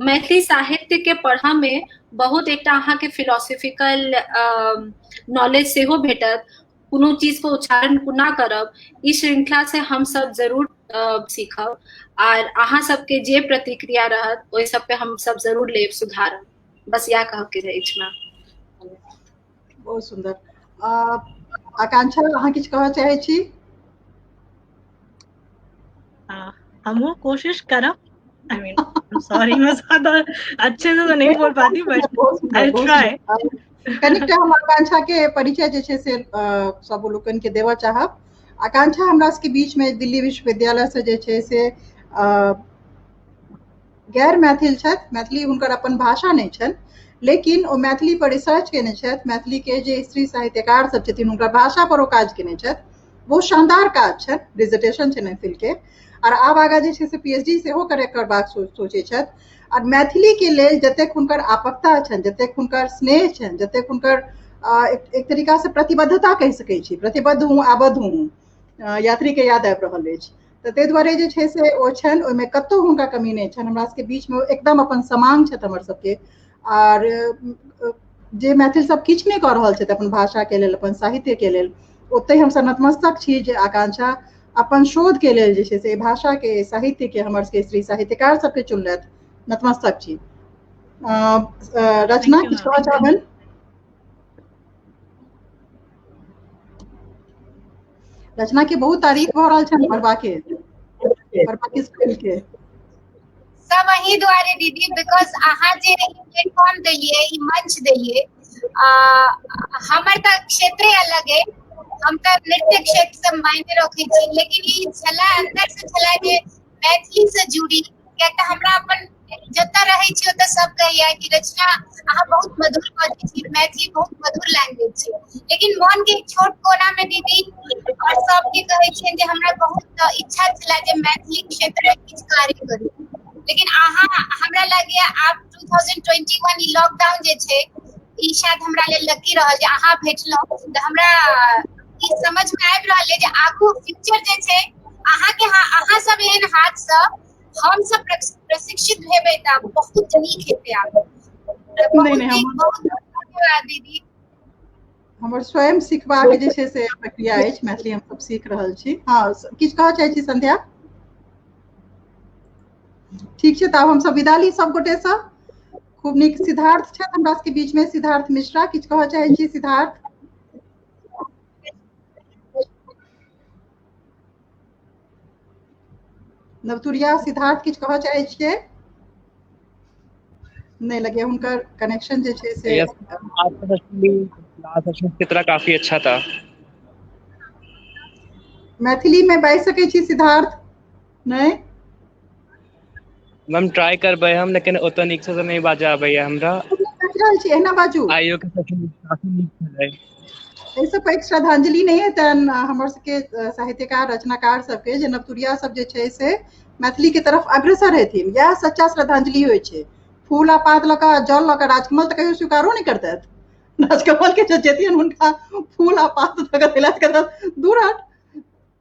मैथिली साहित्य के पढ़ऽ में बहुत एकटा अहाँके फिलोसॉफिकल नॉलेज सेहो भेटत। कोनो चीज के उच्चारण कोना करब, ई श्रृंखला से हमसब जरूर सीखब, आर अहाँ सबके जे प्रतिक्रिया रहत ओहि सब पे हमसब जरूर लेब, सुधारब। बस इएह कहब के अछि मैम। बहुत सुंदर। आकांक्षा, अहाँ किछु कहऽ चाहै छी? हमहूँ कोशिश करब। I mean, I'm sorry, मैं ज्यादा अच्छे से तो नहीं बोल पाती, बट I try. कनिकटा हम आकांक्षा के परिचय जे छै से सब लोकनि के देबऽ चाहब। आकांक्षा हमरा सबके बीच में दिल्ली विश्वविद्यालय से जे छै से गैर मैथिल छथि, मैथिली हुनकर अपन भाषा नहि छनि, लेकिन ओ मैथिली पर रिसर्च केने छथि। मैथिली के जे स्त्री साहित्यकार सब छथिन हुनकर भाषा पर ओ काज केने छथि। बहुत शानदार काज छनि, डिजर्टेशन छनि मैथिल के, और आब आगाँ जे छै से पीएचडी सेहो करबाक सोचै छथि। और मैथिली के लेल जतेक हुनकर आपकता छनि, जतेक हुनकर स्नेह छनि, जतेक हुनकर एक तरीका से प्रतिबद्धता कहि सकै छी, प्रतिबद्ध हूँ आबद्ध हूँ, यात्री के याद आबि रहल अछि, तऽ ताहि दुआरे जे छै से ओ छनि, ओहिमे कतहु हुनका कमी नहि छनि। हमरा सबके बीचमे एकदम अपन समांग छथि हमर सबके। आर जे मैथिल सब किछु नहि कऽ रहल छथि अपन भाषा के लेल, अपन साहित्य के लेल, ओतहि हमसब नतमस्तक छी जे आकांक्षा अपन शोध के लेल जे छै से भाषा के, साहित्य के, हमर सबके स्त्री साहित्यकार सबके चुनलथि, नतमस्तक छी। रचना, किछु कहऽ चाहबनि? रचना के बहुत तारीफ भऽ रहल छनि पढ़बा के स्कूल के। सब अही दुआरे दीदी, because अहाँ जे प्लेटफॉर्म देलियै, ई मंच देलियै, हमर तऽ क्षेत्रे अलग है, हम तऽ नृत्य क्षेत्र से मायने रखै छी, लेकिन ई छला अंदर से छला जे मैथिली से जुड़ी, कियाक तऽ हमरा अपन जतऽ रहै छी ओतऽ सब कहैया कि रचना अहाँ बहुत मधुर बजै छी, मैथिली बहुत मधुर लैंग्वेज छै, लेकिन मन के एक छोट कोना में दीदी और सबके कहै छियनि जे हमरा बहुत इच्छा छला जे मैथिली क्षेत्र में किछु कार्य करी, लेकिन अहाँ हमरा लगैया आब 2021 ई लॉकडाउन जे छै ई शायद हमरा लेल लकी रहल जे अहाँ भेटलहुँ, तऽ हमरा ई समझ में आबि रहल है जे आगू फ्यूचर जे छै अहाँके, अहाँ सब एहन हाथ से हम सब प्रशिक्षित हेबै तऽ बहुत नीक हेतै आगू। बहुत धन्यवाद दीदी। हमर स्वयं सिखबाक जे छै से प्रक्रिया अछि, मैथिली हम सब सीख रहल छी। हाँ, किछु कहऽ चाहै छी संध्या? ठीक छै, तऽ आब हमसब विदा ली सब गोटेसँ। खूब नीक। सिद्धार्थ छथि हमरा सबके बीच में, सिद्धार्थ मिश्रा, किछु कहऽ चाहै छी सिद्धार्थ? नवतुरिया सिद्धार्थ किछु कहऽ चाहै छियै? नहि लगे हुनकर कनेक्शन जे छै से। चित्रा काफी अच्छा था। मैथिली में बाजि सकै छी सिद्धार्थ? नहि मैम, ट्राई करबै हम, लेकिन ओतऽ नीक से नहि बाजऽ आबैया हमरा। बाजि रहल छी, एहिना बाजू। आइयो के सेशन काफी नीक छलै। एहिसँ पैघ श्रद्धांजलि नहि हेतनि हमर सबके साहित्यकार रचनाकार सबके, जे नवतुरिया सब जे छै से मैथिली के तरफ अग्रसर हेथिन। इएह सच्चा श्रद्धांजलि होइ छै। फूल आ पात लऽ कऽ, जल लऽ कऽ राजकमल तऽ कहियो स्वीकारो नहि करतथि। राजकमल के जे जेतियन हुनका फूल आ पात लऽ कऽ देलथि, दूर हट।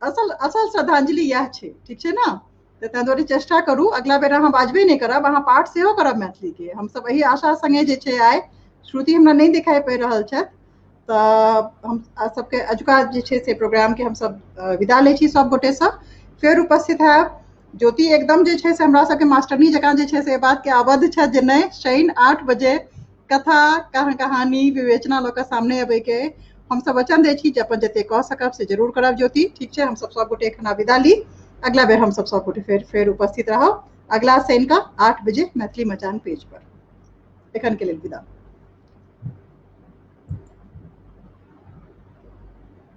असल असल श्रद्धांजलि इएह छै, ठीक छै ने? तऽ ताहि दुआरे चेष्टा करू। अगला बेर अहाँ बाजबे नहि करब, अहाँ पाठ सेहो करब मैथिली के। हमसब एहि आशा संगे जे छै आइ श्रुति हमरा नहि देखाइ पड़ि रहल छथि, तऽ हम सबके अजुका जे छै से प्रोग्राम के हमसब विदा लै छी सब गोटेसँ। फेर उपस्थित हैब। ज्योति एकदम जे छै से हमरा सबके मास्टरनी जकाँ जे छै से बात के आबद्ध छथि जे नहि, शनि 8 बजे कथा कहानी विवेचना लऽ कऽ सामने अबै के। हमसब वचन दै छी जे अपन जते कऽ सकब से जरूर करब ज्योति, ठीक छै? हमसब सब गोटे एखन विदा ली। अगला बेर हमसब सब गोटे फेर उपस्थित रहब अगला शनि का 8 बजे मैथिली मचान पेज पर। एखन के लेल विदा।